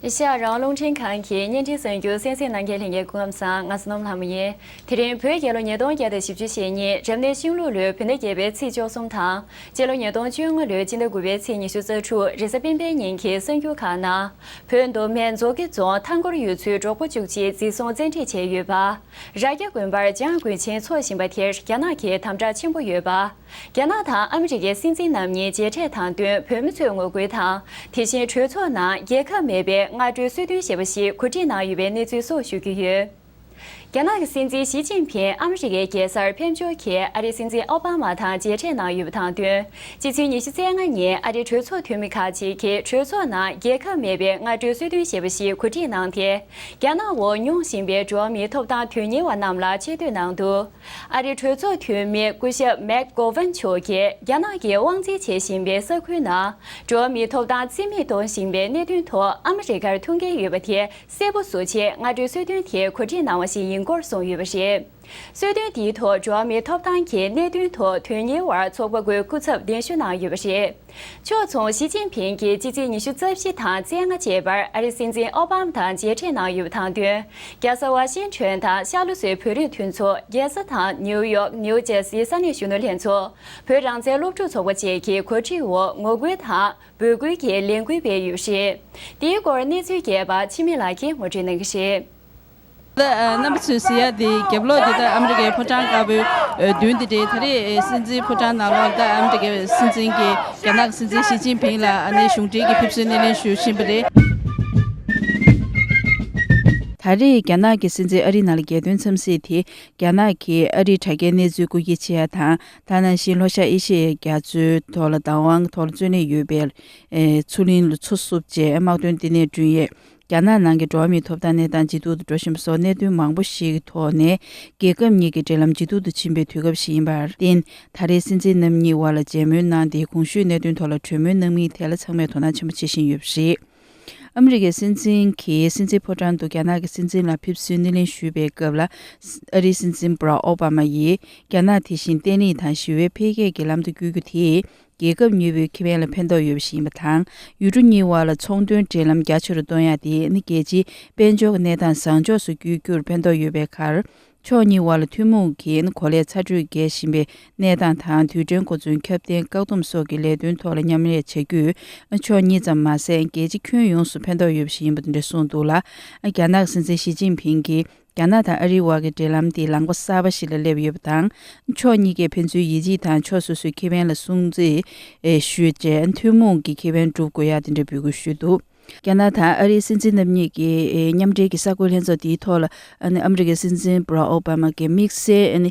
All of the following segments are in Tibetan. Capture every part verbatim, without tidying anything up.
ཨེ་ཤ་ཡ་རང་དབང་རླུང་འཕྲིན་ཁང་གི་བརྙན་འཕྲིན་གསར་འགྱུར་གསན་གཟིགས་གནང་མཁན་ལྷན་རྒྱས་སྐུ་ཁམས་བཟང་། ང་བསོད་ནམས་ལྷ་མོ་ཡིན། དེ་རིང་བོད་རྒྱལ་ལོ་ཉིས་སྟོང་བརྒྱ་དང་བཞི་བཅུ་ཞེ་གཉིས་རབ་གནས་ཤིང་ལུག་ལོའི་བོད་ཟླ་བརྒྱད་པའི་ཚེས་བཅུ་གསུམ་དང་། སྤྱི་ལོ་ཉིས་སྟོང་བཅོ་ལྔ་ལོའི་སྤྱི་ཟླ་དགུ་པའི་ཚེས་ཉི་ཤུ་རྩ་དྲུག་རེས་གཟའ་སྤེན་པའི་ཉིན་གྱི་གསར་འགྱུར་ཁག་ནང་། བོད་མདོ་སྨད་མཛོ་དགེ་རྫོང་ཐང་སྐོར་ཡུལ་ཚོའི་གྲོགས་པོ་བཅུ་གཅིག་འཛིན་བཟུང་བཙན་ཁྲིད་བྱས་ཡོད་པ། རྭ་རྒྱ་དགོན་པར་འཇང་དགོན་ཆེན་འཚོགས་བཞིན་པ་དེར་རྒྱ་ནག་གིས་དམ་དྲག་ཆེན་པོ་ཡོད་པ། རྒྱ་ནག་དང་ཨ་མི་རི་ཀའི་སྲིད་འཛིན་རྣམ་གཉིས་མཇལ་འཕྲད་དང་བསྟུན་བོད་མི་ཚོས་ངོ་རྒོལ་དང་། དེ་བཞིན་གྲོས་ཚོགས་ནང་རྒྱལ་ཁབ་མེད་པའི་སྔ་དྲོའི་གསོལ་སྟོན་ཞེས་པ་ཞིག་གོ་སྒྲིག་གནང་ཡོད་པའི་གནས་ཚུལ་སོགས་ཞུ་རྒྱུ་ཡོད། རྒྱ་ནག་གི་སྲིད་འཛིན་ཞི་ཅིན་ཕིང་ཨ་མི་རི་ཀའི་རྒྱལ་སར་ཕེབས་འབྱོར་གྱིས་ཨ་རིའི་སྲིད་འཛིན་ཨོ་པ་མ་དང་མཇལ་འཕྲད་གནང་ཡོད་པ་དང་བསྟུན། སྤྱི་ཚེས་ཉི་ཤུ་རྩ་ལྔ་ཉིན་ཨ་རིའི་གྲོས་ཚོགས་འཐུས་མི་ཁག་ཅིག་གིས་གྲོས་ཚོགས་ནང་རྒྱལ་ཁབ་མེད་པའི་སྔ་དྲོའི་གསོལ་སྟོན་ཞེས་པ་ཞིག་གོ་སྒྲིག་གནང་སྟེ། རྒྱ་ནག་འོག་མྱོང་བཞིན་པའི་འགྲོ་བ་མིའི་ཐོབ་ཐང་དོན་གཉེར་བ་རྣམས་ལ་ཆེ་བསྟོད་གནང་འདུག་ཨ་རིའི་གྲོས་ཚོགས་འཐུས་མི་སྐུ་ཞབས་མེག་གོ་ཝན་མཆོག་གིས་རྒྱ་ནག་གིས་དབང་འཛིན་བྱེད་བཞིན་པའི་ས་ཁུལ་ནང་འགྲོ་བ་མིའི་ཐོབ་ཐང་རྩིས་མེད་གཏོང་བཞིན་པའི་གནད་དོན་ཐོག་ཨ་མི་རི་ཀར་ཐུགས་འགན་ཡོད་པ་དེ་གསལ་པོ་བཟོ་ཆེད་སྔ་དྲོའི་གསོལ་སྟོན་དེ་གོ་སྒྲིག་གནང་བ་ཞིག་ཡིན་སྐོར་གསུངས་ཡོད་པ་རེད། གསོལ་སྟོན་དེའི་ཐོག་འགྲོ་བ་མིའི་ཐོབ་ཐང་གི་གནད་དོན་ཐོག་དོན་གཉེར་བར་ཚོགས་པ་དགུའི་སྐུ་ཚབ་གདན་ཞུ་གནང་ཡོད་པ་རེད། ཕྱོགས་མཚུངས་ཞི་ཅིན་ཕིང་གིས་སྤྱི་ཚེས་ཉི་ཤུ་རྩ་བཞི་དང་རྩ་ལྔ་བཅས་པར་ཨ་རིའི་སྲིད་འཛིན་ཨོ་བྷ་མ་དང་མཇལ་འཕྲད་གནང་ཡོད་པ་དང་བསྟུན། རྒྱལ་ས་ཝ་ཤིང་ཊོན་དང་ཤར་ལྷོ་སུའི་བོད་རིགས་མཐུན་ཚོགས། རྒྱལ་ས་དང་ནིའུ་ཡོག་ནིའུ་ཇར་སིའི་ས་གནས་གཞོན་ནུ་ལྷན་ཚོགས། བོད་རང་བཙན་སློབ་ཕྲུག་ཚོགས་པ་བཅས་ཀྱི་གོ་སྒྲིག་འོག་ངོ་རྒོལ་དང་འབོད་སྐུལ་གྱི་ལས་འགུལ་སྤེལ་ཡོད་པ་རེད། དེའི་སྐོར་གནས་ཚུལ་རྒྱས་པ་འཆི་མེད་ལགས་ཀྱིས་ངོ་སྤྲོད་གནང་གི་རེད། ད་རྣམ་པ་ཚོས་གཟིགས་ཡ་དེ་རྒྱབ་ལོགས་དེ་ད་ཨ་མི་རི་ཀའི་ཕོ་བྲང་དཀར་པོའི་མདུན་དེ་རེད། ད་རེས་སྲིད་འཛིན་ཕོ་བྲང་ནང་ལོགས་ད་ཨ་མི་རི་ཀའི་སྲིད་འཛིན་གྱིས་རྒྱ་ནག་གི་སྲིད་འཛིན་ཞི་ཅིན་ཕིང་ལ་ཨ་ནི་གཞུང་འབྲེལ་གྱི་ཕེབས་བསུའི་སྣེ་ལེན་ཞུ་བཞིན་པ་རེད། ད་རེས་རྒྱ་ནག་གི་སྲིད་འཛིན་ཨ་རིའི་ནང་ལ་རྒྱལ་དོན་འཚམས་གཟིགས་དེ་རྒྱ་ནག་གིས་ཨ་རིའི་དྲ་རྒྱའི་གནས་ཚུལ་རྐུ་འཁྱེར་བྱེད་ཡ་དང་། ད་ནང་བཞིན་ལྷོ་ཤར་ཨེ་ཤི་ཡའི་རྒྱ་མཚོའི་ཐོག་ལ་བདག་དབང་གི་ཐོག་ལ་རྩོད་གླེང་ཡོད་པའི་མཚོ་གླིང་ལ་མཚོ་བསུབ་བྱས་དམག་དོན་ལྟེ་གནས་བསྐྲུན་ཡས། རྒྱ་ནག་ནང་གི་འགྲོ་བ་མིའི་ཐོབ་ཐང་གནས་སྟངས་ཇེ་སྡུག་ཏུ་འགྲོ་བཞིན་པ་སོགས་གནད་དོན་མང་པོ་ཞིག་གི་ཐོག་ནས་རྒྱལ་ཁབ་གཉིས་ཀྱི་འབྲེལ་ལམ་ཇེ་སྡུག་ཏུ་ཕྱིན་པའི་དུས་སྐབས་ཤིག་ཡིན་པར་བརྟེན། ད་རེས་སྲིད་འཛིན་རྣམ་གཉིས་དབར་ལ་མཇལ་མོལ་གནང་སྟེ། གོང་ཞུས་གནད་དོན་ཐོག་ལ་གྲོས་མོལ་གནང་མིན་ཐད་ལ་ཚང་མས་དོ་སྣང་ཆེན་པོ་བྱེད་བཞིན་ཡོད་པ་རེད། ཨ་མི་རི་ཀའི་སྲིད་འཛིན་གྱིས་སྲིད་འཛིན་ཕོ་བྲང་དུ་རྒྱ་ནག་གི་སྲིད་འཛིན་ལ་ཕེབས་བསུའི་སྣེ་ལེན་ཞུས་པའི་སྐབས་ལ། ཨ་རིའི་སྲིད་འཛིན་བྷ་རག་ཨོ་བྷ་མ་ཡིས། རྒྱ་ནག་དེ་བཞིན་བརྟན་ལྷིང་དང་ཞི་བའི་འཕེལ་རྒྱས་ཀྱི་ལམ་དུ་བསྐྱོད་རྒྱུ་དེས། རྒྱལ་ཁབ་གཉིས་པོའི་ཁེ་ཕན་ལ་ཕན་ཐོགས་ཡོད་པ་ཞིག་ཡིན་པ་དང་། ཡུལ་གྲུ་གཉིས་དབར་ལ་ཚོང་དོན་འབྲེལ་ལམ་རྒྱ་ཆེ་རུ་གཏོང་ཡག་དེ་ནི་རྒྱལ་སྤྱིའི་དཔལ་འབྱོར་གྱི་གནས་སྟངས་བཟང་ཕྱོགས་སུ་བསྒྱུར་རྒྱུར་ཕན་ཐོགས་ཡོད་པའི་ཁར། ཕྱོགས་གཉིས་དབར་ལ་ཐུན་མོང་གི་ནི་གོ་ལའི་ཚ་དྲོད་རྒྱས་བཞིན་པའི་གནས་སྟངས་དང་། རྡུལ་ཕྲན་གོ་མཚོན་ཁྱབ་གདལ་བཀག་སྡོམ་སོགས་ཀྱི་ལས་དོན་ཐོག་ལ་མཉམ་ལས་བྱ་རྒྱུས། ཕྱོགས་གཉིས་ཙམ་མ་ཟད། རྒྱལ་སྤྱི་ཁྱོན་ཡོངས་སུ་ཕན་ཐོགས་ཡོད་པ་ཞིག་ཡིན་པ་དེ་འདྲ་གསུངས་འདུག་ལ། རྒྱ་ནག་གི་སྲིད་འཛིན་ཞི་ཅིན་ཕིང་གིས། རྒྱ་ནག་དང་ཨ་རིའི་དབར་གྱི་འབྲེལ་ལམ་དེ་ལམ་ཁ་གསར་པ་ཞིག་ལ་སླེབས་ཡོད་པ་དང་། ཕྱོགས་གཉིས་ཀས་ཕན་ཚུན་ཡིད་ཆེས་དང་ཕྱོགས་སོ་སོའི་ཁེ་ཕན་ལ་སྲུང་བརྩི་ཞུས་རྗེས། ཐུན་མོང་གི་ཁེ་ཕན་སྒྲུབ་དགོས་ཡ་དེ་འདྲ་འབོད་སྐུལ་ཞུས་འདུག་རྒྱ་ནག་དང་ཨ་རིའི་སྲིད་འཛིན་རྣམ་གཉིས་ཀྱི་མཉམ་འབྲེལ་གྱི་གསར་འགོད་ལྷན་ཚོགས་དེའི་ཐོག་ལ། ཨ་ནི་ཨ་མི་རི་ཀའི་སྲིད་འཛིན་བྷ་རག་ཨོ་བྷ་མ་གིས་དམིགས་བསལ། ཨ་ནི་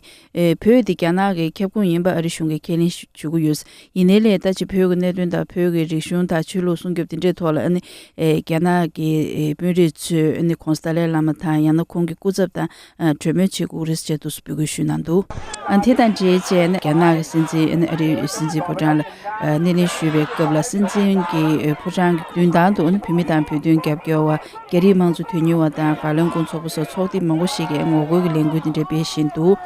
བོད་དེ་རྒྱ་ནག་གི་ཁྱབ་ཁོངས་ཡིན་པ་ཨ་རི་གཞུང་གིས་ཁས་ལེན་ཞུ་གི་ཡོད། ཡིན་ནའི་ལས་ད་ཅི་བོད་ཀྱི་གནད་དོན་དང་། བོད་ཀྱི་རིག་གཞུང་དང་ཆོས་ལུགས་སྲུང་སྐྱོབ་དེ་འདྲའི་ཐོག་ལ། ཨ་ནི་ཨེ་རྒྱ་ནག་གི་ཨེ་དཔོན་རིགས་ཚོས། ཨ་ནི་ྋགོང་ས་ཏཱ་ལའི་བླ་མ་དང་། ཡང་ན་ཁོང་གི་སྐུ་ཚབ་དང་། ཨ་གྲོས་མོལ་བྱེད་དགོས་རེད་ཅེས་འདུག་སེ་འབོད་སྐུལ་ཞུས་གནང་འདུག་ཨ་དེ་དང་འབྲེལ་བྱས་ནས་རྒྱ་ནག་གི་སྲིད་འཛིན། ཨ་ནི་ཨ་རིའི་སྲིད་འཛིན་ཕོ་བྲང་ལ་ཨ་སྣེ་ལེན་ཞུས་པའི་སྐབས་ལ། སྲིད་འཛིན་གྱི་ཨེ་ཕོ་བྲང་གི་མདུན་ཐང་དུ། ཨ་ནི་བོད་མི་དང་བོད་དོན་རྒྱབ་སྐྱོར་བ། རྒྱ་རིགས་དམངས་གཙོ་དོན་གཉེར་བ་དང་། བར་ལམ་སྐུ་ཚོགས་པ་སོགས་ཚོགས་སྡེ་མང་པོ་ཞིག་གིས་ངོ་རྒོལ་གྱི་ལས་འགུལ་དེ་འདྲ་སྤེལ་བཞིན་འདུག་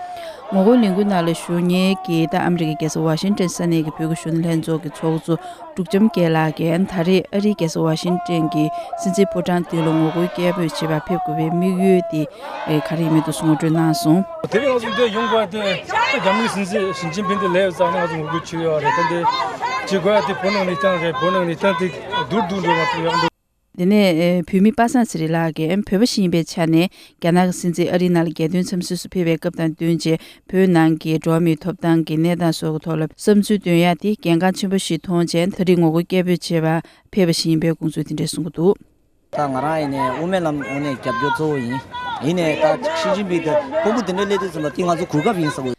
ངོ་རྒོལ་ལས་འགུལ་ནང་ལ་ཞུགས་མཁན་གྱི་ད་ཨ་མི་རི་ཀའི་རྒྱལ་ས་ཝ་ཤིང་ཊོན་ས་གནས་ཀྱི་བོད་ཀྱི་གཞོན་ནུ་ལྷན་ཚོགས་ཀྱི་ཚོགས་གཙོ་འབྲུག་བྱམས་རྒྱལ་ལགས་ཀྱིས། ད་རེས་ཨ་རིའི་རྒྱལ་ས་ཝ་ཤིང་ཊོན་གྱི་སྲིད་འཛིན་ཕོ་བྲང་མདུན་ལ་ངོ་རྒོལ་སྐད་འབོད་བྱེད་པར་ཕེབས་དགོས་པའི་དམིགས་ཡུལ་དེ་ག་རེ་ཡིན་མིན་དུ་ངོ་སྤྲོད་གནང་སོང་། དེ་རིང་ང་ཚོ་འདིར་ཡོང་དགོས་དེ། རྒྱ་མིའི་སྲིད་འཛིན་ཞི་ཅིན་ཕིང་དེ་སླེབས་ཙང་ནས་ང་ཚོ་ངོ་རྒོལ་བྱེད་ཡོད་རེད། ད་འདི་བྱེད་དགོས་དེ་བོད་ནང་གནས་སྟངས་རེད། བོད་ནང་གནས་སྟངས་དེ་སྡུག་སྡུག་འགྲོ་མ་ཐུབ་ཡག་འདུག་དེ་ནས་ཨེ་བོད་མི་པ་སངས་ཚེ་རིང་ལགས་ཀྱིས། ཨེ་བོད་པ་ཞིག་ཡིན་པའི་ཆ་ནས་རྒྱ་ནག་གི་སྲིད་འཛིན་ཨ་རིའི་ནང་ལ་རྒྱལ་དོན་འཚམས་གཟིགས་སུ་ཕེབས་པའི་སྐབས་དང་བསྟུན་བྱས། བོད་ནང་གི་འགྲོ་བ་མིའི་ཐོབ་ཐང་གི་གནས་སྟངས་སོགས་ཀྱི་ཐོག་ལ་བསམ་ཚུལ་འདོན་ཡ་དེ་གལ་འགངས་ཆེན་པོ་ཞིག་མཐོང་བྱས། ད་རེས་ངོ་རྒོལ་སྐད་འབོད་བྱེད་པར་ཕེབས་པ་ཞིག་ཡིན་པའི་དགོངས་ཚུལ་དེ་འདྲ་གསུང་གི་འདུག་ད་ང་རང་ཡིན་ནའི་དབུ་མའི་ལམ་དངོས་གནས་རྒྱབ་སྐྱོར་གཙོ་བོ་ཡིན། ཡིན་ནའི་ད་ཞི་ཅིན་ཕིང་དེ་ཕོ་མོ་དེ་འདྲ་སླེབས་དུས་ཙམ་པ་དེ་ང་ཚོ་གོ་སྐབས་ཡིན་བསམ་གི།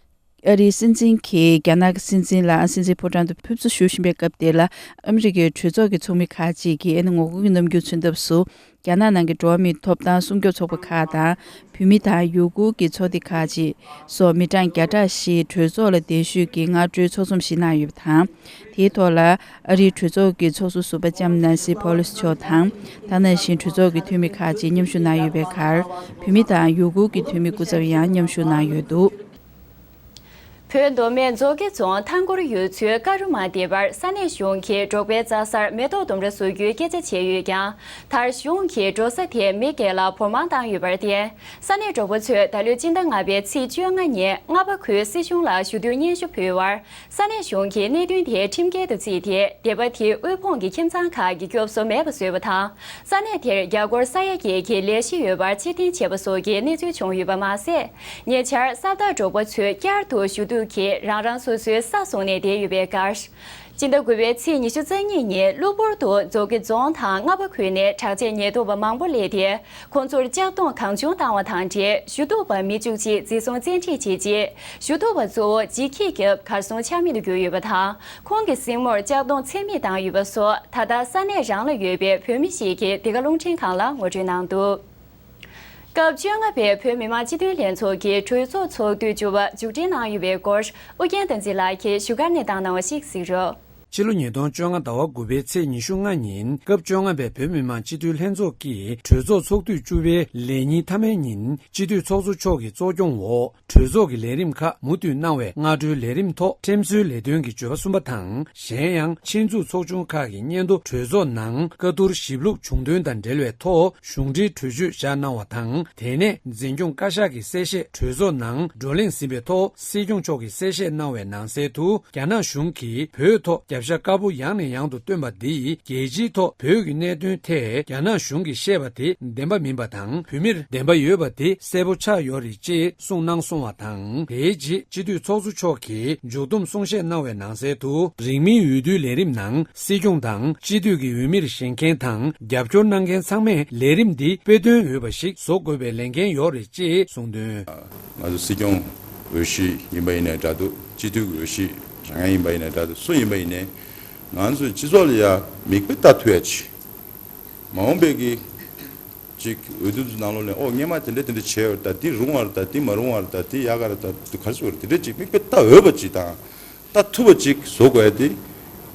ཨ་རིའི་སྲིད་འཛིན་གྱིས་རྒྱ་ནག་གི་སྲིད་འཛིན་ལ་སྲིད་འཛིན་ཕོ་བྲང་དུ་ཕེབས་བསུ་ཞུ་བཞིན་པའི་སྐབས་དེ་ལ། ཨ་མི་རི་ཀའི་གྲོས་ཚོགས་ཀྱི་ཚོགས་མི་ཁག་ཅིག་གིས་ཨ་ནི་ངོ་རྒོལ་གྱི་རྣམ་འགྱུར་མཚོན་ཐབས་སུ། རྒྱ་ནག་ནང་གི་འགྲོ་བ་མིའི་ཐོབ་ཐང་སྲུང་སྐྱོབ་ཚོགས་པ་ཁག་དང་། བོད་མི་དང་ཡུ་གུར་གྱི་ཚོགས་སྡེ་ཁག་ཅིག་སོགས་མི་གྲངས་བརྒྱ་ཕྲག་ཞིག་གྲོས་ཚོགས་ལ་གདན་ཞུས་ཀྱིས་སྔ་དྲོའི་ཚོགས་འཛོམས་ཤིག་གནང་ཡོད་པ་དང་། དེའི་ཐོག་ལ་ཨ་རིའི་གྲོས་ཚོགས་ཀྱི་ཚོགས་གཙོ་ཟུར་པ་ལྕམ་ནན་སི་ཕོ་ལིས་མཆོག་དང་། ད་ནང་བཞིན་གྲོས་ཚོགས་ཀྱི་འཐུས་མི་ཁག་ཅིག་མཉམ་ཞུགས་གནང་ཡོད་པའི་ཁར། བོད་མི་དང་ཡུ་གུར་གྱི་འཐུས་མི་སྐུ་ཚབ་ཡང་མཉམ་ཞུགས་གནང་ཡོད་འདུག་བོད་མདོ་སྨད་མཛོ་དགེ་རྫོང་ཐང་སྐོར་ཡུལ་ཚོའི་ཀ་རུ་མ་སྡེ་བར་ས་གནས་གཞུང་གིས་འབྲོག་པའི་རྩྭ་སར་མེ་ཏོག་ལྡུམ་ར་བཟོ་རྒྱུའི་སྐད་ཆ་བྱས་ཡོད་ཀྱང་། མཐར་གཞུང་གིས་འབྲོག་ས་དེའི་མི་སྒེར་ལ་བོར་མང་བཏང་ཡོད་པར་བརྟེན། ས་གནས་འབྲོག་པ་ཚོས་ད་ལོའི་སྤྱི་ཟླ་ལྔ་པའི་ཚེས་བཅོ་ལྔ་ཉིན་རྔ་པ་ཁུལ་སྲིད་གཞུང་ལ་ཞུ་གཏུག་སྙན་ཞུ་ཕུལ་བར། ས་གནས་གཞུང་གིས་གནད་དོན་དེ་ཁྲིམས་འགལ་དུ་བརྩིས་ཏེ། སྡེ་པ་དེའི་དབུལ་ཕོངས་ཀྱི་ཁྱིམ་ཚང་ཁག་གི་སྐྱོབ་གསོ་མེད་པ་བཟོས་པ་དང་། ས་གནས་དེར་རྒྱ་སྒོར་ས་ཡ་བརྒྱད་ཀྱི་ལས་གཞི་ཡོད་པར་ཕྱིར་འཐེན་བྱས་པ་སོགས་ཀྱི་གནས་ཚུལ་བྱུང་ཡོད་པ་མ་ཟད། ཉེ་ཆར་ས་བདག་འབྲོག་པ་ཚོས་བསྐྱར་དུ་ཞུ་གཏུག་གིས་རང་རང་སོ་སོའི་ས་བཟུང་ནས་བསྡད་ཡོད་པའི་ཁར། སྤྱི་ཟླ་དགུ་པའི་ཚེས་ཉི་ཤུ་རྩ་གཉིས་ཉིན་གློ་བུར་དུ་མཛོ་དགེ་རྫོང་དང་རྔ་པ་ཁུལ་ནས་དྲག་ཆས་ཉེན་རྟོག་པ་མང་པོ་སླེབས་ཏེ། ཁོང་ཚོར་ལྕགས་རྡུང་གང་བྱུང་བཏང་བ་དང་འབྲེལ། ཞུ་གཏུག་པ་མི་བཅུ་གཅིག་འཛིན་བཟུང་བཙན་ཁྲིད་བྱས་རྗེས། ཞུ་གཏུག་པ་གཙོ་བོ་འཇིགས་སྐྱེས་རྒྱབ་གར་སོང་ཆ་མེད་དུ་གྱུར་ཡོད་པ་དང་། ཁོང་གི་སྲིང་མོར་ལྕགས་རྡུང་ཚད་མེད་བཏང་ཡོད་པ་སོགས། ད་ལྟ་ས་གནས་རང་ལ་ཡོད་པའི་བོད་མི་ཞིག་གིས་འདི་ག་རླུང་འཕྲིན་ཁང་ལ་ངོ་སྤྲོད་གནང་འདུག་སྐབས་བཅོ་ལྔ་པའི་བོད་མི་མང་སྤྱི་འཐུས་ལྷན་ཚོགས་ཀྱི་གྲོས་ཚོགས་ཚོགས་དུས་བཅུ་པ་མཇུག་སྒྲིལ་གནང་ཡོད་པའི་སྐོར། ཨུ་རྒྱན་བསྟན་འཛིན་ལགས་ཀྱིས་བཞུགས་སྒར་ནས་བཏང་གནང་བ་ཞིག་གཟིགས་རོགས། ཕྱི་ལོ་ཉིས་སྟོང་བཅོ་ལྔ་ཟླ་བ་དགུ་པའི་ཚེས་ཉི་ཤུ་ལྔ་ཉིན་སྐབས་བཅོ་ལྔ་པའི་བོད་མི་མང་སྤྱི་འཐུས་ལྷན་ཚོགས་ཀྱི་གྲོས་ཚོགས་ཚོགས་དུས་བཅུ་པའི་ལས་ཉིན་མཐའ་མའི་ཉིན་སྤྱི་འཐུས་ཚོགས་གཙོ་མཆོག་གི་གཙོ་སྐྱོང་འོག་གྲོས་ཚོགས་ཀྱི་ལས་རིམ་ཁག་མུ་མཐུད་གནང་བའི་སྔ་དྲོའི་ལས་རིམ་ཐོག་ཁྲིམས་བཟོའི་ལས་དོན་གྱི་བརྗོད་པ་གསུམ་པ་དང་། གཞན་ཡང་ཆེད་འཛུགས་ཚོགས་ཆུང་ཁག་གི་སྙན་ཐོ་གྲོས་ཚོགས་ནང་བཀའ་བསྡུར་ཞིབ་ལྷུག་བྱུང་དོན་དང་འབྲེལ་བའི་ཐོག་གཞུང་འབྲེལ་གྲོས་ཆོད་བཞག་གནང་བ་དང་། དེ་ནས་འཛིན་སྐྱོང་བཀའ་ཤག་གི་གསལ་བཤད་གྲོས་ཚོགས་ནང་བགྲོ་གླེང་ཟིན་པའི་ཐོག་སྲིད་སྐྱོང་མཆོག་གིས་གསལ་བཤད་གནང་བའི་ནང་གསལ་དུ། རྒྱ་ནག་གཞུང་གིས་བོད་ཐོག་རྒྱབ་ཤ་དཀར་པོ་ཡང་ནས་ཡང་དུ་བཏོན་པ་འདིས་རྒྱལ་སྤྱིའི་ཐོག་བོད་ཀྱི་གནད་དོན་ཐད་རྒྱ་ནག་གཞུང་གིས་བཤད་པ་དེ་བདེན་པ་མིན་པ་དང་། བོད་མིར་བདེན་པ་ཡོད་པ་དེ་གསལ་པོ་ཆགས་ཡོད་རེད་ཅེས་གསུངས་གནང་སོང་བ་དང་། དེའི་རྗེས་སྤྱི་འཐུས་ཚོགས་གཙོ་མཆོག་གིས་མཇུག་བསྡོམས་གསུང་བཤད་གནང་བའི་ནང་གསལ་དུ། རིང་མིན་འོས་བསྡུའི་ལས་རིམ་ནང་སྲིད་སྐྱོང་དང་སྤྱི་འཐུས་ཀྱི་འོས་མིར་བཞེངས་མཁན་དང་རྒྱབ་སྐྱོར་གནང་མཁན་ཚང་མས་ལས་རིམ་འདི་དཔེ་སྟོན་འོས་པ་ཞིག་བཟོ་དགོས་པའི་ལས་འགན་ཡོད་རེད་ཅེས་གསུངས་དོན། ང་ཚོ་སྲིད་སྐྱོང་འོས་གཞི་ཡིན་པ་ཡིན་ནའི་འདྲ་འདུག་སྤྱི་འཐུས་ཀྱི་འོས་གཞི་རང་ཡིན་པ་ཡིན་ནའི་འདྲ་འདུག་སུ་ཡིན་པ་ཡིན་ནའི། ང་ཚོའི་སྤྱི་ཚོགས་ལ་ཡ་མིག་དཔེ་ལྟ་ཐུབ་ཡ་ཅིག་མ་འོངས་པའི་གི་ཅིག་འོས་བསྡུ་ཚོ་ནང་ལོགས་ནས་ཨོ་སྔོན་མ་དེ་འདྲ་དེ་འདྲ་བྱས་ཡོད་རེད། ད་འདི་རུང་བ་རེད། ད་འདི་མ་རུང་བ་རེད། ད་འདི་ཡག་ག་རེད། ད་འདི་ག་རེ་ཟེར་དགོས་རེད། དེ་འདྲ་ཅིག་མིག་དཔེ་ལྟ་འོས་པ་ཅིག་དང་ལྟ་ཐུབ་པ་ཅིག་བཟོ་དགོས་ཡ་དེ་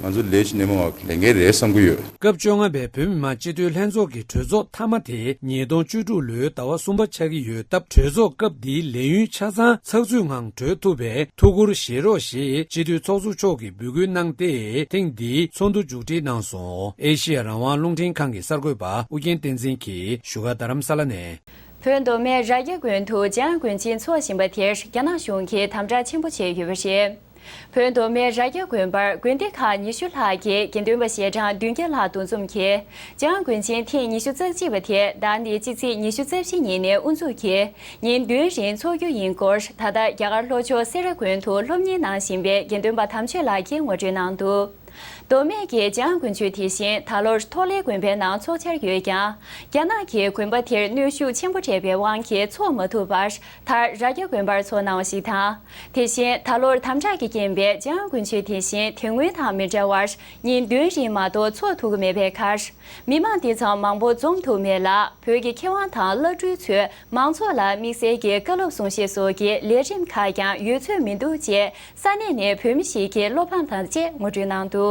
ང་ཚོ་ལས་ཀྱི་སྣེ་མོ་བ་ལས་འགན་རེད་བསམ་གྱི་ཡོད། སྐབས་བཅོ་ལྔ་པའི་བོད་མི་མང་སྤྱི་འཐུས་ལྷན་ཚོགས་ཀྱི་གྲོས་ཚོགས་མཐའ་མ་དེ་ཉིས་སྟོང་བཅུ་དྲུག་ལོའི་ཟླ་བ་གསུམ་པ་ཆགས་ཀྱི་ཡོད་སྟབས། གྲོས་ཚོགས་སྐབས་འདིའི་ལས་ཡུན་ཆ་ཚང་ཚགས་ཚུད་ངང་གྲོལ་ཐུབ་པའི་ཐུགས་ཁུར་བཞེས་རོགས་ཞེས་སྤྱི་འཐུས་ཚོགས་གཙོ་མཆོག་གིས་འབོད་སྐུལ་གནང་སྟེ། ཐེངས་འདིའི་ཚོགས་འདུ་མཇུག་སྒྲིལ་གནང་སོང་། ཨེ་ཤི་ཡ་རང་དབང་རླུང་འཕྲིན་ཁང་གི་གསར་འགོད་པ་ཨུ་རྒྱན་བསྟན་འཛིན་གྱིས་བཞུགས་སྒར་རྡ་རམ་ས་ལ་ནས། བོད་མདོ་སྨད་རྭ་རྒྱ་དགོན་དུ་འཇམ་དབྱངས་དགོན་ཆེན་འཚོགས་བཞིན་པ་དེར་རྒྱ་ནག་གཞུང་གིས་དམ་དྲག་ཆེན་པོ་བྱས་ཡོད་པ་རེད། བོད་མདོ་སྨད་རྭ་རྒྱ་དགོན་པར་དགོན་སྡེ་ཁག་ཉི་ཤུ་ལྷག་གི་དགེ་འདུན་པ་ཞལ་གྲངས་བདུན་བརྒྱ་ལྷག་འདུ་འཛོམས་ཀྱིས། འཇམ་དབྱངས་དགོན་ཆེན་ཐེངས་ཉི་ཤུ་རྩ་གཅིག་པ་དེ་ཟླ་འདིའི་སྤྱི་ཚེས་ཉི་ཤུ་རྩ་བཞི་ཉིན་ནས་དབུ་འཛུགས་ཀྱིས་ཉིན་བདུན་རིང་འཚོགས་རྒྱུ་ཡིན་སྐོར། ད་ལྟ་རྒྱ་གར་ལྷོ་ཕྱོགས་སེ་ར་དགོན་དུ་སློབ་གཉེར་གནང་བཞིན་པའི་དགེ་འདུན་པ་དམ་ཆོས་ལགས་ཀྱིས་ངོ་སྤྲོད་གནང་འདུག་མདོ་སྨད་ཀྱི་འཇམ་དབྱངས་དགོན་ཆོས་དེ་བཞིན་ད་ལོར་ཐོག་ལེ་དགོན་པའི་ནང་འཚོགས་འཆར་ཡོད་ཀྱང་། རྒྱ་ནག་གིས་དགོན་པ་དེར་གནོན་ཤུགས་ཆེན་པོ་སྤྲད་པའི་དབང་གིས་འཚོགས་མ་ཐུབ་པར། མཐར་རྭ་རྒྱ་དགོན་པར་འཚོགས་གནང་བ་ཞིག་དང་། དེ་བཞིན་ད་ལོར་དམ་དྲག་གི་རྐྱེན་པས་འཇམ་དབྱངས་དགོན་ཆོས་དེ་བཞིན་དེ་སྔོན་དང་མི་འདྲ་བར་ཉིན་བདུན་རིང་མ་གཏོགས་འཚོགས་ཐུབ་ཀྱི་མེད་པའི་ཁར། མི་མང་དེ་ཙམ་མང་པོ་འཛོམས་ཐུབ་མེད་ལ། བོད་ཀྱི་མཁས་དབང་དང་བླ་སྤྲུལ་ཚོས་མང་ཚོགས་ལ་དམིགས་བསལ་གྱི་བཀའ་སློབ་གསུང་བཤད་སོགས་ཀྱི་ལས་རིམ་ཁག་ཀྱང་ཡོད་ཚོད་མི་འདུག་ཅེས་ས་གནས་ནས་བོད་མི་ཞིག་གིས་བློ་ཕམ་དང་བཅས་ངོ་སྤྲོད་གནང་འདུག་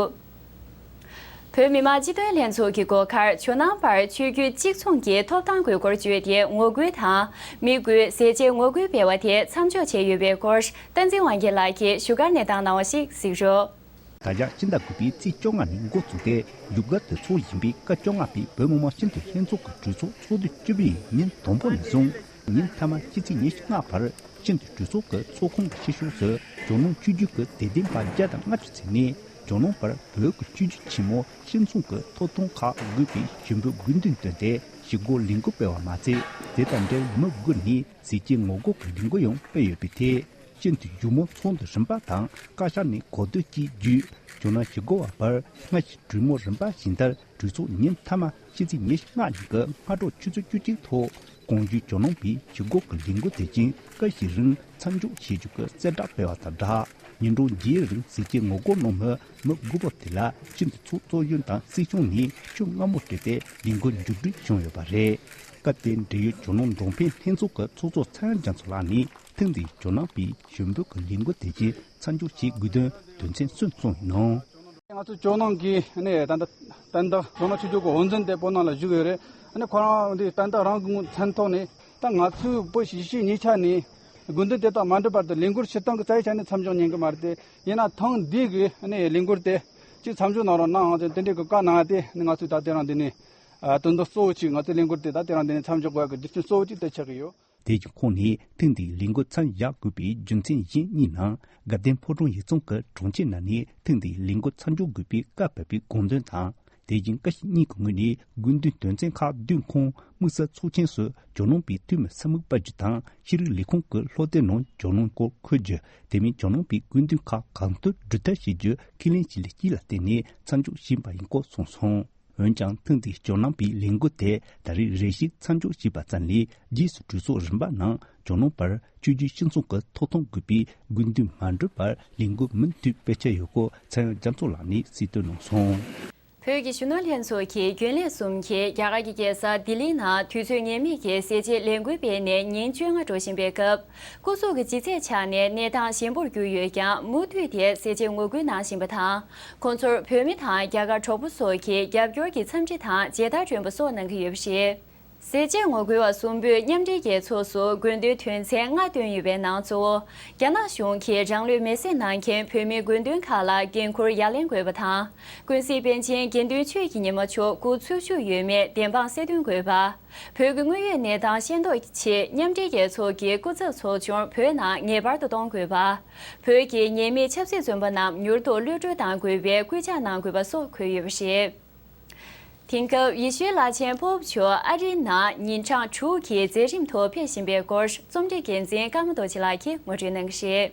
བོད་མི་མང་སྤྱི་འཐུས་ལྷན་ཚོགས་ཀྱི་སྒོ་ཁར་ཇོ་ནང་པར་ཆོས་བརྒྱུད་གཅིག་མཚུངས་ཀྱི་ཐོབ་ཐང་དགོས་སྐོར་བརྗོད་དེ་ངོ་རྒོལ་དང་། མི་དགོས་ཟས་བཅད་ངོ་རྒོལ་སྤེལ་བ་དེ་མཚམས་འཇོག་བྱས་ཡོད་པའི་སྐོར། བསྟན་འཛིན་དབང་རྒྱལ་ལགས་ཀྱིས་བཞུགས་སྒར་ནས་བཏང་གནང་བ་ཞིག་གཟིགས་རོགས། ད་ཆ་ཕྱི་ཟླ་དགུ་པའི་ཚེས་བཅོ་ལྔ་ནས་འགོ་བཙུགས་ཏེ་བཞུགས་སྒར་དུ་འཚོགས་བཞིན་པའི་སྐབས་བཅོ་ལྔ་པའི་བོད་མི་མང་སྤྱི་འཐུས་ལྷན་ཚོགས་ཀྱི་གྲོས་ཚོགས་ཚོགས་དུས་བཅུ་པའི་ཉིན་དང་པོ་ནས་བཟུང་ཉིན་མཐའ་མ་སྤྱི་ཚེས་ཉི་ཤུ་ལྔ་བར་སྤྱི་འཐུས་གྲོས་ཚོགས་ཀྱི་ཚོགས་ཁང་གི་ཕྱི་ཕྱོགས་སུ་ཇོ་ནང་ཆོས་བརྒྱུད་ཀྱི་དད་ལྡན་པ་བརྒྱ་དང་ལྔ་བཅུ་ཙམ་ནས་ཇོ་ནང་པར་བོད་ཀྱི་ཆོས་བརྒྱུད་ཆེན་མོ་བཅུ་གསུམ་གྱི་ཐོབ་ཐང་ཁག་དགོས་པའི་ཞུ་འབོད་དགོས་འདུན་བཏོན་ཏེ་ཞི་རྒོལ་ལས་འགུལ་སྤེལ་བ་མ་ཟད། དེ་དང་འབྲེལ་མི་དགུ་ནས་ཟས་བཅད་ངོ་རྒོལ་གྱི་ལས་འགུལ་ཡང་སྤེལ་ཡོད་པའི་ཐད། སྤྱི་འཐུས་བཞུགས་མོལ་ཚོགས་འདུ་རིམ་པ་དང་བཀའ་ཤག་ནས་གོ་བསྡུར་བཅས་བརྒྱུད། ཇོ་ནང་ཞི་རྒོལ་བ་བར་སྔ་ཕྱི་གྲོས་མོལ་རིམ་པ་བཞིན་ལྟར་གྲོས་ཚོགས་ཉིན་མཐའ་མ་སྤྱི་ཚེས་ཉི་ཤུ་ལྔ་ཉིན་གྱི་སྔ་དྲོ་ཆུ་ཚོད་བཅུ་གཅིག་ཐོག་གོང་ཞུས་ཇོ་ནང་པའི་ཞི་རྒོལ་གྱི་ལས་འགུལ་དེ་བཞིན་སྐབས་ཤིག་རིང་མཚམས་འཇོག་བྱེད་རྒྱུ་གི་གསལ་བསྒྲགས་སྤེལ་བ་དང་སྦྲགས། ཉིན་གྲངས་བརྒྱད་རིང་ཟས་བཅད་ངོ་རྒོལ་གནང་མི་མི་དགུ་པོ་དེ་ལ་སྤྱི་འཐུས་ཚོགས་གཙོ་གཞོན་དང་སྲིད་སྐྱོང་ནས་ཆོས་སྔ་མོ་སྤྲད་དེ་ལས་འགུལ་མཇུག་སྒྲིལ་བྱུང་ཡོད་པ་རེད། སྐབས་དེར་འབྲེལ་ཡོད་ཇོ་ནང་མདོ་སྨད་ལྷན་ཚོགས་ཀྱི་ཚོགས་གཙོ་ཚངས་དབྱངས་རྒྱ་མཚོ་ལགས་ནས་ཐེངས་འདིའི་ཇོ་ནང་པའི་ཞུ་འབོད་ཀྱི་ལས་འགུལ་དེ་བཞིན་མཚམས་འཇོག་བྱེད་དགོས་དོན་དོན་ཚན་གསུམ་གསུངས་ཡོད་ནོ། ང་ཚོ་ཇོ་ནང་གི་ནས་ད་ལྟ་ད་ལྟ་ཇོ་ནང་ཆོས་ཕྱོགས་ཀྱི་དབུ་འཛིན་དེ་བོད་ནང་ལ་བཞུགས་ཡོད་རེད། ཨ་ནི་ཁོ་རང་འདི་ད་ལྟ་རང་གི་མཚན་ཐོག་ནས་ད་ང་ཚོའི་བོད་གཞིས་བྱེས་གཉིས་ཆ་ནས་ དགོས་འདུན་དེ་དག་མ་འགྲུབ་བར་དུ་ལས་འགུལ་ཕྱིར་གཏོང་གི་རྩ་བའི་ཆ་ནས་མཚམས་འཇོག་ཉན་གི་མ་རེད་དེ། ཡིན་ན་ཐེངས་འདིའི་གི་ནས་ལས་འགུལ་དེ་གཅིག་མཚམས་འཇོག་གནང་རོགས་གནང་ཟེར་དེ་འདྲའི་གི་བཀའ་གནང་སྟེ་ནས་ང་ཚོས་ད་དེ་རིང་འདི་ནས་ཨ་དོན་དག་གཙོ་བོ་གཅིག་ང་ཚོའི་ལས་འགུལ་དེ་ད་དེ་རིང་འདི་ནས་མཚམས་འཇོག་དགོས་ཡག་གི་རྒྱུ་རྐྱེན་གཙོ་བོ་གཅིག་དེ་ཆགས་ཀྱི་ཡོད། དེ་བཞིན་ཁོང་ནས་ཐེངས་འདིའི་ལས་འགུལ་མཚམས་བཞག་དགོས་པའི་རྒྱུ་མཚན་གཞན་གཉིས་ནང་དགའ་ལྡན་ཕོ་བྲང་ཡིག་ཚང་གི་དྲུང་ཆེ་རྣམ་གཉིས་ཐེངས་འདིའི་ལས་འགུལ་མཚམས་འཇོག་དགོས་པའི་བཀའ་ཕབ་པའི་དགོངས་དོན་དང་། དེ་བཞིན་བཀའ་ཤག་གཉིས་ཀྱི་ངོས་ནས་དགོས་འདུན་དོན་ཚན་ཁག་བདུན་ཁོངས་དམིགས་བསལ་ཚོགས་ཆེན་སུ་ཇོ་ནང་པའི་འཐུས་མི་ས་མིག་དཔལ་སྒྱུར་དང་ཤེས་རིག་ལས་ཁུངས་ཀྱི་སློབ་སྡེ་ནང་ཇོ་ནང་སྐོར་འཁོད་རྒྱུ། དེ་མིན་ཇོ་ནང་པའི་དགོས་འདུན་ཁག་གང་ཐུབ་སྒྲུབ་ཐབས་བྱེད་རྒྱུ་ཁས་ལེན་བྱས་ལ་གཅིག་ལ་བརྟེན་ནས་མཚམས་འཇོག་བྱས་པ་ཡིན་སྐོར་གསུངས་སོང་། འོན་ཀྱང་ཐེངས་འདིའི་ཇོ་ནང་པའི་ལས་འགུལ་དེ་ད་རེས་རེ་ཞིག་མཚམས་འཇོག་བྱས་པ་ཙམ་ལས་རྗེས་སུ་གྲོས་ཚོགས་རིམ་པ་ནང་ཇོ་ནང་པར་བཅོས་བསྒྱུར་སྤྱི་ཚོགས་ཀྱི་ཐོབ་ཐང་དགོས་པའི་དགོས་འདུན་མ་འགྲུབ་པར་ལས་འགུལ་མུ་མཐུད་སྤེལ་འཆར་ཡོད་སྐོར་ཚངས་དབྱངས་རྒྱ་མཚོ་ལགས་ནས་གསལ་སྟོན་གནང་སོང་། བོད་ཀྱི་གཞོན་ནུ་ལྷན་ཚོགས་ཀྱི་རྒྱུན་ལས་གསུམ་གྱིས་རྒྱ་གར་གྱི་རྒྱལ་ས་ལྡི་ལིའི་ནང་དུས་ཚོད་ངེས་མེད་ཀྱི་ཟས་བཅད་ལས་འགུལ་སྤེལ་ནས་ཉིན་བཅོ་ལྔ་འགྲོ་བཞིན་པའི་སྐབས། སྐུ་གཟུགས་ཀྱི་ལྗིད་ཚད་ཆག་ནས་གནས་སྟངས་ཞན་པོར་གྱུར་ཡོད་ཀྱང་མུ་མཐུད་དེ་ཟས་བཅད་ངོ་རྒོལ་གནང་བཞིན་པ་དང་། ཁོང་ཚོར་བོད་མི་དང་རྒྱ་གར་གྲོགས་པོ་སོགས་ཀྱིས་རྒྱབ་སྐྱོར་གྱི་འཚམས་འདྲི་དང་མཇལ་དར་སྒྲོན་པ་སོགས་གནང་གི་ཡོད་པ་རེད། ཟས་བཅད་ངོ་རྒོལ་བ་གསུམ་པོས་མཉམ་འབྲེལ་རྒྱལ་ཚོགས་སུ་དགོས་འདུན་དོན་ཚན་ལྔ་བཏོན་ཡོད་པའི་ནང་གཙོ་བོ། རྒྱ་ནག་གཞུང་གིས་རང་ལུས་མེར་སྲེག་གནང་མཁན་བོད་མིའི་དགོས་འདུན་ཁག་ལ་འགན་འཁུར་ཡ་ལན་དགོས་པ་དང་། ཀུན་གཟིགས་པཎ་ཆེན་དགེ་འདུན་ཆོས་ཀྱི་ཉི་མ་མཆོག་སྐུ་འཚོ་བཞུགས་ཡོད་མེད་བདེན་དཔང་གསལ་སྟོན་དགོས་པ། བོད་ཀྱི་དངོས་ཡོད་གནས་སྟངས་ཤེས་རྟོགས་ཀྱི་ཆེད་མཉམ་འབྲེལ་རྒྱལ་ཚོགས་ཀྱི་སྐུ་ཚབ་ཚོགས་ཆུང་བོད་ནང་ངེས་པར་དུ་གཏོང་དགོས་པ། བོད་ཀྱི་ཉེས་མེད་ཆབ་སྲིད་བཙོན་པ་རྣམས་མྱུར་དུ་གློད་གྲོལ་གཏང་དགོས་པའི་སྐུལ་ལྕག་གནང་དགོས་པ་སོགས་འཁོད་ཡོད་པ་རེད། དེང་སྐབས་ཡེ་ཤུའི་བླ་ཆེན་པོབ་མཆོག་ཨ་རིའི་ནང་ཉིན་གྲངས་དྲུག་གི་མཛད་རིམ་ཐོག་ཕེབས་བཞིན་པའི་སྐོར་རྩོམ་སྒྲིག་འགན་འཛིན་ཀརྨ་རྡོ་རྗེ་ལགས་ཀྱིས་ངོ་སྤྲོད་གནང་གི་རེད།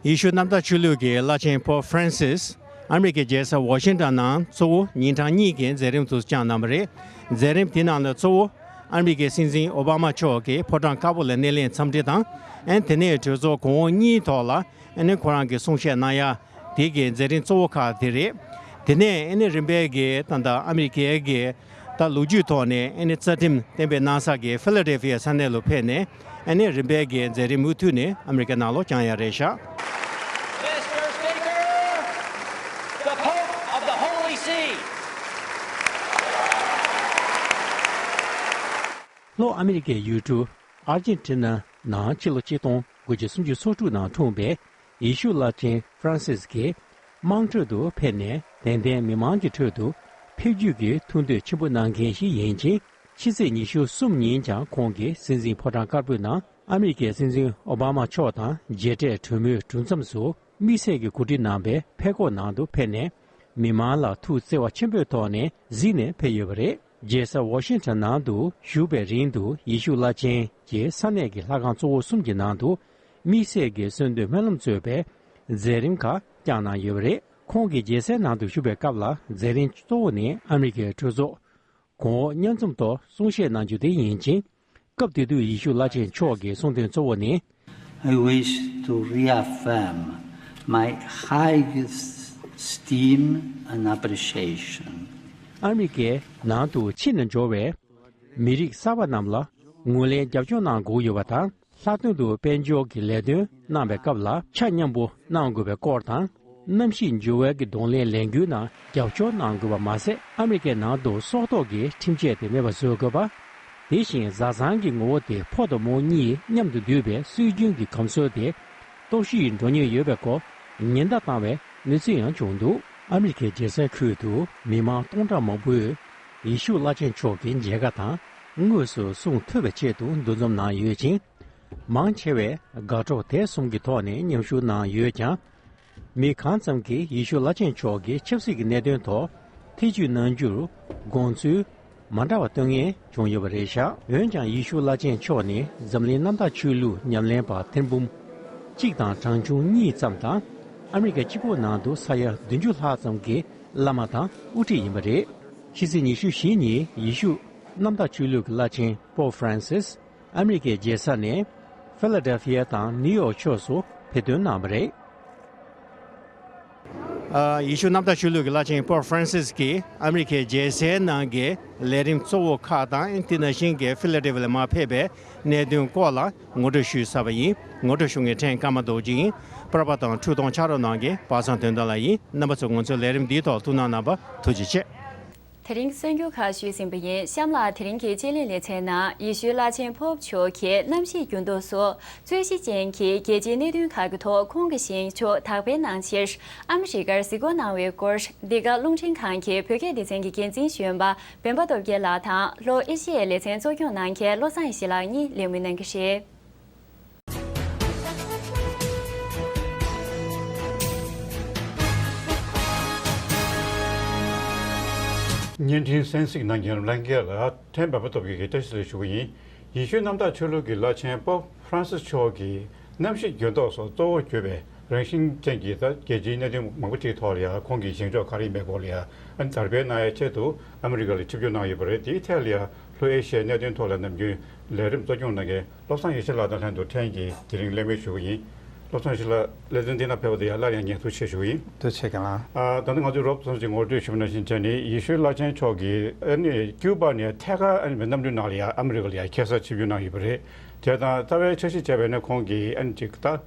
ཡེ་ཤུ་གནམ་བདག་ཆོས་ལུགས་ཀྱི་བླ་ཆེན་པོབ་ཧྥ་རན་སིས་ཨ་མི་རི་ཀའི་རྒྱལ་ས་ཝ་ཤིང་ཊོན་ནང་གཙོ་བོ་ཉིན་གྲངས་གཉིས་ཀྱི་མཛད་རིམ་དུ་བསྐྱངས་གནང་བ་རེད། མཛད་རིམ་དེའི་ནང་ལ་གཙོ་བོ་ཨ་མི་རི་ཀའི་སྲིད་འཛིན་ཨོ་བྷ་མ་མཆོག་གིས་ཕོ་བྲང་དཀར་པོ་ལ་སྣེ་ལེན་འཚམས་འདྲི་དང་། ཨ་ནི་དེ་ནས་གྲོས་ཚོགས་གོང་འོག་གཉིས་ཐོག་ལ་ཨ་ནི་ཁོ་རང་གིས་གསུང་བཤད་གནང་ཡ། དེ་གའི་མཛད་རིམ་གཙོ་བོ་ཁག་དེ་རེད། དེ་ནས་ཨ་ནི་རིམ་པས་ཀྱི་ད་ལྟ་ཨ་མི་རི་ཀའི་གི་ད་ལོ་རྒྱུས་ཐོག་ནས་ཨ་ནི་རྩ་ཁྲིམས་གཏན་འབེབས་གནང་ས་གི་ཕི་ལ་ཌེལ་ཕི་ཡ་ས་གནས་ལ་ཕེབས་ནས་ཨ་ནི་རིམ་པས་ཀྱི་མཛད་རིམ་མུ་མཐུད་ནས་ཨ་མི་རི་ཀ་ནང་ལོགས་བསྐྱངས་ཡ་རེད་ཤག Mister Speaker, the Pope of the Holy See. ལྷོ་ཨ་མི་རི་ཀའི་ཡུལ་གྲུ་ཨར་ཇེན་ཊི་ན་ནང་ཕྱི་ལོ་ཆིག་སྟོང་དགུ་བརྒྱ་སུམ་ཅུ་སོ་དྲུག་ནང་འཁྲུངས་པའི་ཡེ་ཤུ་བླ་ཆེན་ཧྥ་རན་སིས་ཀྱིས་དམངས་ཁྲོད་དུ་ཕེབས་ནས་དད་ལྡན་མི་མང་གི་ཁྲོད་དུ་ཕེབས་འབྱོར་གྱི་ཐུགས་འདོད་ཆེན་པོ་གནང་མཁན་ཞིག་ཡིན་ཅིང་། ཕྱི་ཚེས་ཉི་ཤུ་གསུམ་ཉིན་ཀྱང་ཁོང་གིས་སྲིད་འཛིན་ཕོ་བྲང་དཀར་པོའི་ནང་ཨ་མི་རི་ཀའི་སྲིད་འཛིན་ཨོ་བྷ་མ་མཆོག་དང་མཇལ་འཕྲད་གྲོས་མོལ་གྲོས་འཆམ་སོགས་དམིགས་བསལ་གྱི་གོ་སྒྲིག་གནང་པའི་ཕེབས་སྐོར་ནང་དུ་ཕེབས་ནས་མི་མང་ལ་ཐུགས་བརྩེ་བ་ཆེན་པོའི་ཐོག་ནས་གཟིགས་ནས་ཕེབས་ཡོད་པ་རེད། རྒྱལ་ས་ཝ་ཤིང་ཊོན་ནང་དུ་བཞུགས་པའི་རིང་དུ་ཡེ་ཤུ་བླ་ཆེན་གྱི་ས་གནས་ཀྱི་ལྷ་ཁང་གཙོ་བོ་གསུམ་གྱི་ནང་དུ་དམིགས་བསལ་གྱི་གསོལ་འདེབས་སྨོན་ལམ་གཙོས་པའི་མཛད་རིམ་ཁག་བསྐྱངས་གནང་ཡོད་པ་རེད། ཁོང་གིས་རྒྱལ་སའི་ནང་དུ་བཞུགས་པའི་སྐབས་ལ་མཛད་རིམ་གཙོ་བོ་ནི་ཨ་མི་རི་ཀའི་གྲོས་ཚོགས་གོང་འོག་མཉམ་འཛོམས་ཐོག་གསུང་བཤད་གནང་རྒྱུ་དེ་ཡིན་ཅིང་། སྐབས་དེ་དུས་ཡེ་ཤུ་བླ་ཆེན་མཆོག་གི་གསུང་དོན་གཙོ་བོ་ནི། I wish to reaffirm my highest esteem and appreciation. ཨ་མི་རི་ཀའི་ནང་དུ་ཕྱི་ནས་འབྱོར་བའི་མི་རིགས་གསར་པ་རྣམས་ལ་ངོས་ལེན་རྒྱབ་སྐྱོར་གནང་དགོས་ཡོད་པ་དང་། ལྷག་དོན་དུ་དཔལ་འབྱོར་གྱི་ལས་དོན་གནང་བའི་སྐབས་ལ་ཆ་མཉམ་པོ་གནང་དགོས་པའི་སྐོར་དང་། གནམ་གཤིས་འགྱུར་བའི་གི་གདོང་ལེན་ལས་འགུལ་ནང་རྒྱབ་སྐྱོར་གནང་དགོས་པ་མ་ཟད། ཨ་མི་རི་ཀའི་ནང་དུ་སྲོག་ཐོག་གི་ཁྲིམས་ཆད་དེ་མེད་པར་བཟོ་དགོས་པ། དེ་བཞིན་བཟའ་ཚང་གི་ངོ་བོ་དེ་ཕོ་དང་མོ་གཉིས་མཉམ་དུ་འདུས་པའི་སྲོལ་རྒྱུན་གྱི་ཁམས་གསོ་དེ་གཏོར་བཤིག་འགྲོ་ཉེན་ཡོད་པའི་སྐོར་ཉེན་བརྡ་བཏང་བའི་གནས་ཚུལ་ཡང་བྱུང་འདུག་ཨ་མི་རི་ཀའི་རྒྱལ་སའི་ཁུལ་དུ་མི་མང་སྟོང་ཕྲག་མང་པོས་ཡེ་ཤུ་བླ་ཆེན་མཆོག་གི་མཇལ་ཁ་དང་དངོས་སུ་གསུང་ཐོས་པའི་ཆེད་དུ་འདུ་འཛོམས་གནང་ཡོད་ཅིང་། མང་ཆེ་བས་དགའ་སྤྲོ་དད་གསུམ་གྱི་ཐོག་ནས་མཉམ་ཞུགས་གནང་ཡོད་ཀྱང་། མི་གང་ཙམ་གྱིས་ཡེ་ཤུ་བླ་ཆེན་མཆོག་གི་ཆབ་སྲིད་ཀྱི་གནད་དོན་ཐོག་ཐེ་བྱུས་གནང་རྒྱུར་དགོངས་ཚུལ་མ་འདྲ་བ་སྟོན་མཁན་བྱུང་ཡོད་པ་རེད་བཞག་འོན་ཀྱང་ཡེ་ཤུ་བླ་ཆེན་མཆོག་ནི་འཛམ་གླིང་གནམ་བདག་ཆོས་ལུགས་ཉམས་ལེན་པ་ཐེར་འབུམ་གཅིག་དང་གྲངས་ཆུང་གཉིས་ཙམ་དང་། ཨ་མི་རི་ཀ་གཅིག་པོ་ནང་དུ་ས་ཡ་བདུན་ཅུ་ལྷག་ཙམ་གྱི་བླ་མ་དང་དབུ་ཁྲིད་ཡིན་པ་རེད། ཕྱི་ཚེས་ཉི་ཤུ་བཞི་ཉིན་ཡེ་ཤུ་གནམ་བདག་ཆོས་ལུགས་ཀྱི་བླ་ཆེན་པོབ་ཧྥ་རན་སིས་ཨ་མི་རི་ཀའི་རྒྱལ་ས་ནས་ཕི་ལ་ཌེལ་ཕི་ཡ་དང་ནིའུ་ཡོག་ཕྱོགས་སུ་ཕེབས་ཐོན་གནང་བ་རེད། ཨ། ཡེ་ཤུ་གནམ་བདག་ཆོས་ལུགས་ཀྱི་བླ་ཆེན་པོབ་ཧྥ་རན་སིས་ཀྱིས་ཨ་མི་རི་ཀའི་རྒྱལ་སའི་ནང་གི་ལས་རིམ་གཙོ་བོ་ཁག་དང་དེ་ནང་བཞིན་གྱི་ཕི་ལ་ཌེལ་ཕི་ཡ་ལ་མར་ཕེབས་པའི་གནད་དོན་སྐོར་ལ་ངོ་སྤྲོད་ཞུས་ཚར་བ་ཡིན། ངོ་སྤྲོད་ཞུ་མཁན་ཕྲན་ཀརྨ་རྡོ་རྗེ་ཡིན། པར་པ་དང་འཕྲུལ་གཏོང་ཕྱག་རོགས་གནང་མཁན་པ་སངས་དོན་ལྡན་ལགས་ཡིན། རྣམ་པ་ཚོས་ང་ཚོའི་ལས་རིམ་འདིའི་ཐོག་ཐུགས་སྣང་གནང་བར་ཐུགས་རྗེ་ཆེ། དེ་རིང་གསར་འགྱུར་ཁག་ཞུས་ཟིན་པ་ཡིན། གཤམ་ལ་དེ་རིང་གི་དཔྱད་གླེང་ལེ་ཚན་ནང་ཡེ་ཤུའི་བླ་ཆེན་པོབ་མཆོག་གིས་གནམ་གཤིས་འགྱུར་ལྡོག་སོགས་རྩོད་གཞི་ཅན་གྱི་རྒྱལ་སྤྱིའི་གནད་དོན་ཁག་གི་ཐོག་ཁོང་གི་བཞེངས་ཕྱོགས་དག་པའི་ནང་ཕྱིར་ཨ་མི་རི་ཀར་གཟིགས་སྐོར་གནང་བའི་སྐོར། འདི་ག་རླུང་འཕྲིན་ཁང་གི་བོད་སྐད་སྡེ་ཚན་གྱི་འགན་འཛིན་གཞོན་པ་སྤེན་པ་སྟོབས་རྒྱལ་ལགས་དང་ལྷོ་ཨེ་ཤི་ཡའི་ལེ་ཚན་གཙོ་སྐྱོང་གནང་མཁན་བློ་བཟང་ཡེ་ཤེས་ལགས་གཉིས་ལས་མུས་གནང་གི་རེད། བརྙན་འཕྲིན་གསན་གཟིགས་གནང་མཁན་ལྷན་རྒྱས་ལ་ཕྲན་སྤེན་པ་སྟོབས་རྒྱལ་གྱིས་བཀྲ་ཤིས་བདེ་ལེགས་ཞུ་གི་ཡིན། ཡེ་ཤུའི་གནམ་བདག་ཆོས་ལུགས་ཀྱི་བླ་ཆེན་པོབ་ཧྥ་རན་སིས་མཆོག་གིས་གནམ་གཤིས་འགྱུར་ལྡོག་སོགས་གཙོ་བོར་གྱུར་པའི་རང་བཞིན་ཅན་གྱི་ད་རྒྱལ་སྤྱིའི་གནད་དོན་མང་པོ་ཅིག་ཐོག་ལ་ཡང་ཁོང་གི་བཞེངས་ཕྱོགས་ག་རེ་ཡིན་པའི་སྐོར་ལ་ཡང་ཨ་ནི་དར་སྤེལ་གནང་ཡའི་ཆེད་དུ་ཨ་མི་རི་ཀ་ལ་ཆིབས་བསྒྱུར་གནང་ཡོད་པ་རེད། དེའི་ཐད་ལ་ཡང་ལྷོ་ཨེ་ཤི་ཡའི་གནད་དོན་ཐོག་ལ་ནམ་རྒྱུན་ལས་རིམ་གཙོ་སྐྱོང་གནང་མཁན་བློ་བཟང་ཡེ་ཤེས་ལགས་དང་ལྷན་དུ་ཕྲན་གྱིས་དེ་རིང་གླེང་མོལ་ཞུ་གི་ཡིན། བློ་བཟང་ཡེ་ཤེས་ལགས་ལེ་ཚན་འདི་ནང་ཕེབས་པ་དེ་ཡང་སླར་ཡང་སྙན་ཐོ་ཆེ་ཞུ་གི་ཡིན། ཐུགས་རྗེ་ཆེ་ལགས། ཨ་ད་ནི་ང་ཚོས་རོབ་ཙམ་ཞིག་ངོ་སྤྲོད་ཞུས་པ་ནང་བཞིན་བྱས་ནས་ཡེ་ཤུའི་བླ་ཆེན་མཆོག་གིས་ཨ་ནི་ཀིའུ་པ་ནས་ཐད་ཀར་ཨ་ནི་གནམ་གྲུའི་ནང་ལ་ཡང་ཨ་མི་རི་ཀ་ལ་ཡང་ཁ་སང་ཆིབས་བསྒྱུར་གནང་ཡོད་པ་རེད། དེ་དང་རྩ་བའི་འཆར་གཞི་བྱས་པ་ཡིན་ན་ཁོང་གིས་ཨ་ནི་ཅིག་ད་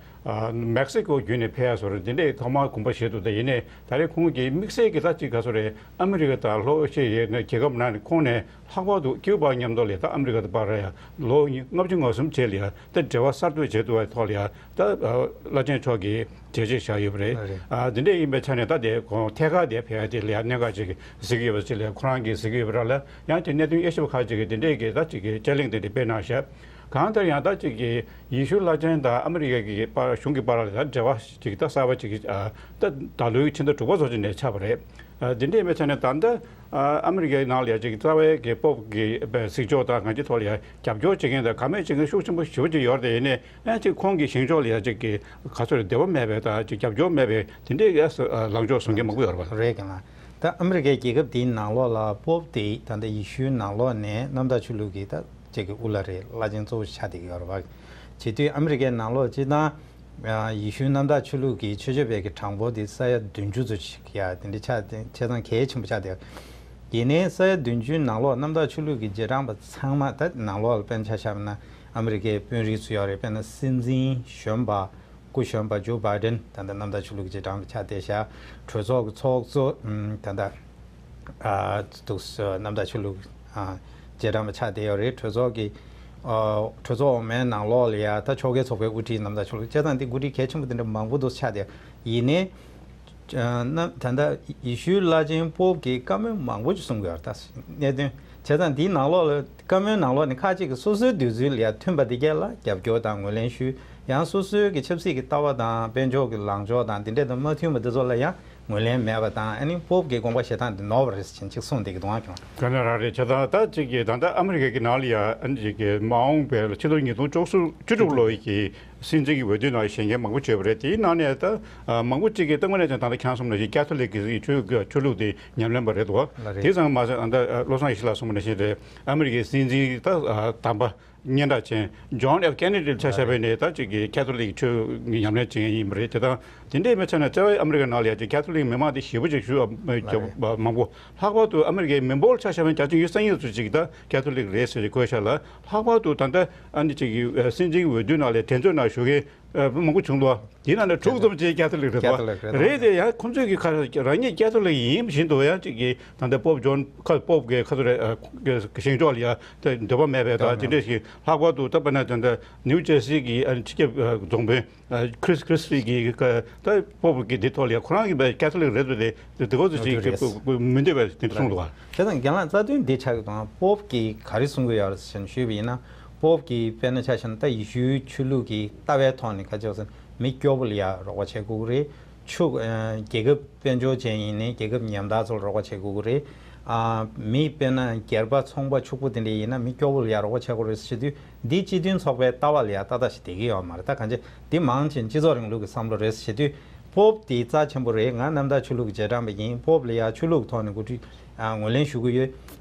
མེག་སི་ཀོ་བརྒྱུད་ནས་ཕེབས་ཡ་བཟོ་འདྲ་འདི་འདྲས་ཐོག་མར་དགོངས་པ་བཞེས་འདུག་ད་ཡིན་ནའི་ད་རེས་ཁོང་གིས་དམིགས་བསལ་གྱི་ད་ཅིག་ག་ཚོད་རེད། ཨ་མི་རི་ཀ་དང་ལྷོ་ཨེ་ཤི་ཡའི་རྒྱལ་ཁབ་ནང་ནས་ཁོང་ནས་ལྷག་པར་དུ་ཀིའུ་པ་མཉམ་དུ་ལ་ད་ཨ་མི་རི་ཀ་དང་བར་ཡ་ལོ་ལྔ་བཅུ་ང་གསུམ་རྗེས་ལ་ཡ་ད་འབྲེལ་བ་གསར་གཏོད་བྱེད་ཐུབ་པའི་ཐོག་ལ་ཡ་ད་བླ་ཆེན་མཆོག་གིས་འགྲེལ་བརྗོད་བཞག་ཡོད་པ་རེད། ཨ་འདི་འདྲས་ཡིན་པའི་ཆ་ནས་ད་དེ་ཁོང་ཐད་ཀར་དེ་ཕེབས་ཡ་དེ་ལ་ཡ་གནད་འགག་ཅིག་གཟིགས་ཡོད་པ་ཅིག་ལ་ཡ་ཁོ་རང་གིས་གཟིགས་ཡོད་པ་ར་ལ་ཡང་དེ་གནད་དོན་དབྱེ་ཞིབ་ཁག་ཅིག་གིས་དེ་འདྲས་ཀྱི་ད་ཅིག་གི་དཔྱད་གླེང་དེ་འདྲས་སྤེལ་གནང་ཤག་གང་ལྟར་ཡང་ད་ཅིག་གི་ཡེ་ཤུ་བླ་ཆེན་དང་ཨ་མི་རི་ཀ་གི་བར་གཞུང་གི་བར་ལ་ད་འབྲེལ་བ་ཅིག་ད་གསར་པ་ཅིག་ཨ་ད་ད་ལོའི་ཕྱི་ཟླ་དྲུག་པ་ཚོ་ཅིག་ནས་ཆགས་པ་རེད། ཨ་འདི་འདྲའི་མི་ཆ་ནས་ད་ལྟ་ཨ་ཨ་མི་རི་ཀའི་ནང་ལ་ཡ་ཅིག་རྩ་བའི་གི་པོབ་ཀྱི་གཟིགས་ཕྱོགས་དང་ང་ཚོའི་ཐོག་ལ་ཡ་རྒྱབ་སྐྱོར་བྱེད་མཁན་དང་ག་མེད་བྱེད་མཁན་ཤུགས་ཆེན་པོ་ཞེ་པོ་ཅིག་ཡོད་རེད་དེ། ཡིན་ནའི་ཨ་ཅིག་ཁོང་གི་བཞེངས་ཕྱོགས་ལ་ཡ་ཅིག་གི་ག་ཚོད་རེད་འདོད་པ་མེད་པའི་དང་ཅིག་རྒྱབ་སྐྱོར་མེད་པའི་དེ་འདྲའི་ཨ་ལངས་ཕྱོགས་བཟུང་མཁན་མང་པོ་ཡོད་རེད་པ། རེད་ཀྱང་ལ། ད་ཨ་མི་རི་ཀའི་རྒྱལ་ཁབ་དེའི་ནང་ལོགས་ལ་པོབ་དེ་ད་ལྟ་ཡེ་ཤུའི་ནང་ལོགས་ནས་གནམ་བདག་ཆོས་ལུགས་ཀྱི་ད་ཅིག་གི་དབུ་བླ་རེད། བླ་ཆེན་གཙོ་བོ་ཆགས་བསྡད་ཀྱི་ཡོད་རེད་པ། བྱེད་དུས་ཨ་མི་རི་ཀའི་ནང་ལོགས་སྤྱིར་བཏང་ཡེ་ཤུའི་གནམ་བདག་ཆོས་ལུགས་ཀྱི་ཆོས་བྱེད་པའི་གི་གྲངས་འབོར་དེ་ས་ཡ་བདུན་ཅུ་ཙམ་ཞིག་ཡ་དེ་འདྲ་ཆགས་ཏེ་བྱས་ཙང་གལ་ཆེན་པོ་ཆགས་བསྡད། ཡིན་ནའི་ས་ཡ་བདུན་ཅུའི་ནང་ལོགས་གནམ་བདག་ཆོས་ལུགས་ཀྱི་རྗེས་འབྲང་པ་ཚང་མ་ད་ནང་ལོགས་ལ་དཔེར་ན་ཆ་བཞག་པ་ན་ཨ་མི་རི་ཀའི་དཔོན་རིགས་ཚོ་ཡོད་རེད། དཔེར་ན་སྲིད་འཛིན་གཞོན་པ་སྐུ་གཞོན་པ་ཇོ་བྷའི་ཌེན་ད་ལྟ་གནམ་བདག་ཆོས་ལུགས་ཀྱི་རྗེས་འབྲང་པ་ཆགས་བསྡད་ཤག་གྲོས་ཚོགས་ཀྱི་ཚོགས་གཙོ་ད་ལྟ་ཨ་འདུག་གནམ་བདག་ཆོས་ལུགས་ཨ་རྗེས་འབྲང་པ་ཆགས་བསྡད་ཡོད་རེད། གྲོས་ཚོགས་ཀྱི་ཨ་གྲོས་ཚོགས་འོག་མའི་ནང་ལོགས་ལ་ཡ་ད་ཕྱོགས་འགལ་ཚོགས་པའི་དབུ་ཁྲིད་གནམ་བདག་ཆོས་ལུགས་བྱས་ཙང་འདི་འགོ་ཁྲིད་གལ་ཆེན་པོ་དེ་འདྲ་མང་པོ་འདུག་ཆགས་བསྡད་ཡིན་ནའི། ཨ་ན་ད་ལྟ་ཡེ་ཤུའི་བླ་ཆེན་པོབ་ཀྱིས་བཀའ་མོལ་མང་པོ་ཅིག་གསུང་གི་ཡོད་རེད། ད་གནད་དོན་བྱས་ཙང་འདིའི་ནང་ལོགས་ལ་བཀའ་མོལ་ནང་ལོགས་ནས་ཁ་ཅིག་གིས་སོ་སོའི་འདོད་ཚུལ་ལ་མཐུན་པ་དེ་གས་ལ་རྒྱབ་སྐྱོར་དང་ངོས་ལེན་ཞུས། ཡང་སོ་སོའི་གི་ཆབ་སྲིད་ཀྱི་ལྟ་བ་དང་དཔལ་འབྱོར་གྱི་ལངས་ཕྱོགས་དང་དེ་འདྲས་དང་མ་མཐུན་པ་དེ་ཚོ་ལ་ཡང་ངོས་ལེན་མེད་པ་དང་། ཨ་ནི་པོབ་ཀྱི་དགོངས་པ་བཞེས་སྟངས་དེ་ནོར་བ་རེད་ཟེར་ཅིག་གསུངས་བསྡད་ཀྱི་འདུག་ཨང་ཁྱོད། དེ་ནི་རང་རེད། བྱས་ཙང་ད་ཅིག་གིས་ད་ལྟ་ཨ་མི་རི་ཀ་གི་ནང་ལ་ཡང་ཨ་ནི་ཅིག་གིས་མ་འོངས་པའི་ཕྱི་ལོ་ཉིས་སྟོང་བཅུ་དྲུག་ལོ་ཡི་གི་སྲིད་འཛིན་གྱི་འོས་བསྡུ་ནང་བཞེངས་མཁན་མང་པོ་བྱས་པ་རེད། དེའི་ནང་ནས་ད་ཨ་མང་པོ་ཅིག་གིས་ད་དངོས་གནས་ཀྱང་ད་ལྟ་ཁྱེད་རང་གསུངས་ནང་བཞིན་ཀེ་ཐོ་ལིག་གི་ཆོས་ཆོས་ལུགས་དེ་ཉམས་ལེན་པ་རེད་འདུག་བ། ལགས་རེད། དེ་ཙམ་མ་ཟད་ཨ་ད་བློ་བཟང་ཡེ་ཤེས་ལགས་གསུངས་པ་ནང་བཞིན་རེད། ཨ་མི་རི་ཀའི་སྲིད་འཛིན་ད་ཨ་དམ་པ་སྙན་གྲགས་ཅན་ཇོན་ཨེཕ་ཀེ་ནེ་ཌི་ལ་ཆ་བཞག་པ་ཡིན་ན་ད་ཅིག་གིས་ཀེ་ཐོ་ལིག་ཆོས་ཉམས་ལེན་བྱེད་མཁན་ཡིན་པ་རེད། དེ་དང་དེ་འདྲའི་མི་ཆ་ན་རྩ་བའི་ཨ་མི་རི་ཀའི་ནང་ལ་ཡ་ཅིག་ཀེ་ཐོ་ལིག་མི་མང་དེ་ཞེ་པོ་ཅིག་ཞུ་མང་པོ། ལྷག་པར་དུ་ཨ་མི་རི་ཀའི་མི་འབོར་ཆ་བཞག་པ་ཡིན་ན་བརྒྱ་ཆ་ཉི་ཤུ་རྩ་གཉིས་ཙམ་ཅིག་ད་ཀེ་ཐོ་ལིག་རེད་ཟེར་ཅིག་བཀོད་ཤག་ལ། ལྷག་པར་དུ་ད་ལྟ་ཨ་ནི་ཅིག་གི་ཨ་སྲིད་འཛིན་འོས་བསྡུ་ནང་ལ་འགྲན་རྩོད་ནང་ཞུགས་མཁན་ཨ་མང་པོ་བྱུང་འདུག་དེའི་ནང་ནས་དྲུག་ཙམ་ཅིག་ཀེ་ཐོ་ལིག་རེད་པ། ཀེ་ཐོ་ལིག་རེད། རེད་དེ་ཡང་ཁོང་ཚོས་ཀྱི་ཁ་རང་ཉིད་ཀེ་ཐོ་ལིག་ཡིན་བཞིན་དུ་ཡང་ཅིག་གི་ད་ལྟ་པོབ་ཇོན་ཁ་པོབ་ཀྱི་ཁ་ཚོ་རེད། ཨ་གི་བཞེངས་ཕྱོགས་ལ་ཡང་དེ་འདོད་པ་མེད་པའི་དང་དེ་འདྲ་ཞིག་ལྷག་པར་དུ་ད་དཔེར་ན་ད་ལྟ་ནིའུ་ཇར་སི་གི་ཨ་སྤྱི་ཁྱབ་ཨ་རྫོང་དཔོན་ཨ་ཁྲིས་ཁྲིས་ཊི་གི་ད་པོབ་ཀྱི་འདི་ཐོག་ལ་ཡང་ཁོ་རང་གི་ཀེ་ཐོ་ལིག་རེད་འདུག་དེ་དེ་གོ་ཚོད་ཅིག་མི་འདོད་པའི་དེ་འདྲ་གསུངས་འདུག་བ། བྱས་ཙང་རྒན་ལགས་རྩ་དོན་འདི་ཆགས་ཀྱི་དང་པོབ་ཀྱིས་ག་རེ་གསུང་གི་ཡོད་རེད་ཟེར་ནས་ཞུས་པ་ཡིན་ན། པོབ་ཀྱིས་དཔེར་ན་ཆ་བཞག་ན་ད་ཡེ་ཤུའི་ཆོས་ལུགས་ཀྱི་ལྟ་བའི་ཐོག་ནས་ཁ་ཕྱོགས་ཟིན་མི་སྐྱོ་པོ་ལ་ཡ་རོགས་པ་བྱེད་དགོས་ཀྱི་རེད། ཕྱུག་ཨ་རྒྱལ་ཁབ་དཔལ་འབྱོར་ཅན་ཡིན་ནའི་རྒྱལ་ཁབ་ཉམ་ཐག་ཚོར་རོགས་པ་བྱེད་དགོས་ཀྱི་རེད། ཨ་མི་དཔེར་ན་སྒེར་པ་ཚོང་པ་ཕྱུག་པོ་དེ་འདྲ་ཡིན་ན་མི་སྐྱོ་པོ་ལ་ཡ་རོགས་པ་བྱེད་དགོས་རེད་ཟེར་དུས་འདི་སྤྱི་མཐུན་ཚོགས་པའི་ལྟ་བ་ལ་ཡ་ཏག་ཏག་ཞིག་བསྡད་ཀྱི་ཡོད་མ་རེད། ད་གང་ཅི་འདི་མང་ཆེ་སྤྱི་ཚོགས་རིང་ལུགས་ཀྱི་བསམ་བློ་རེད་ཟེར་དུས་པོབ་དེ་རྩ་ཆེན་པོ་རེད། ང་གནམ་བདག་ཆོས་ལུགས་ཀྱི་རྗེས་འབྲང་པ་ཡིན། པོབ་ལ་ཡ་ཆོས་ལུགས་ཐོག་ནས་འགོ་ཁྲིད་ཨ་ངོས་ལེན་ཞུ་གི་ཡོད།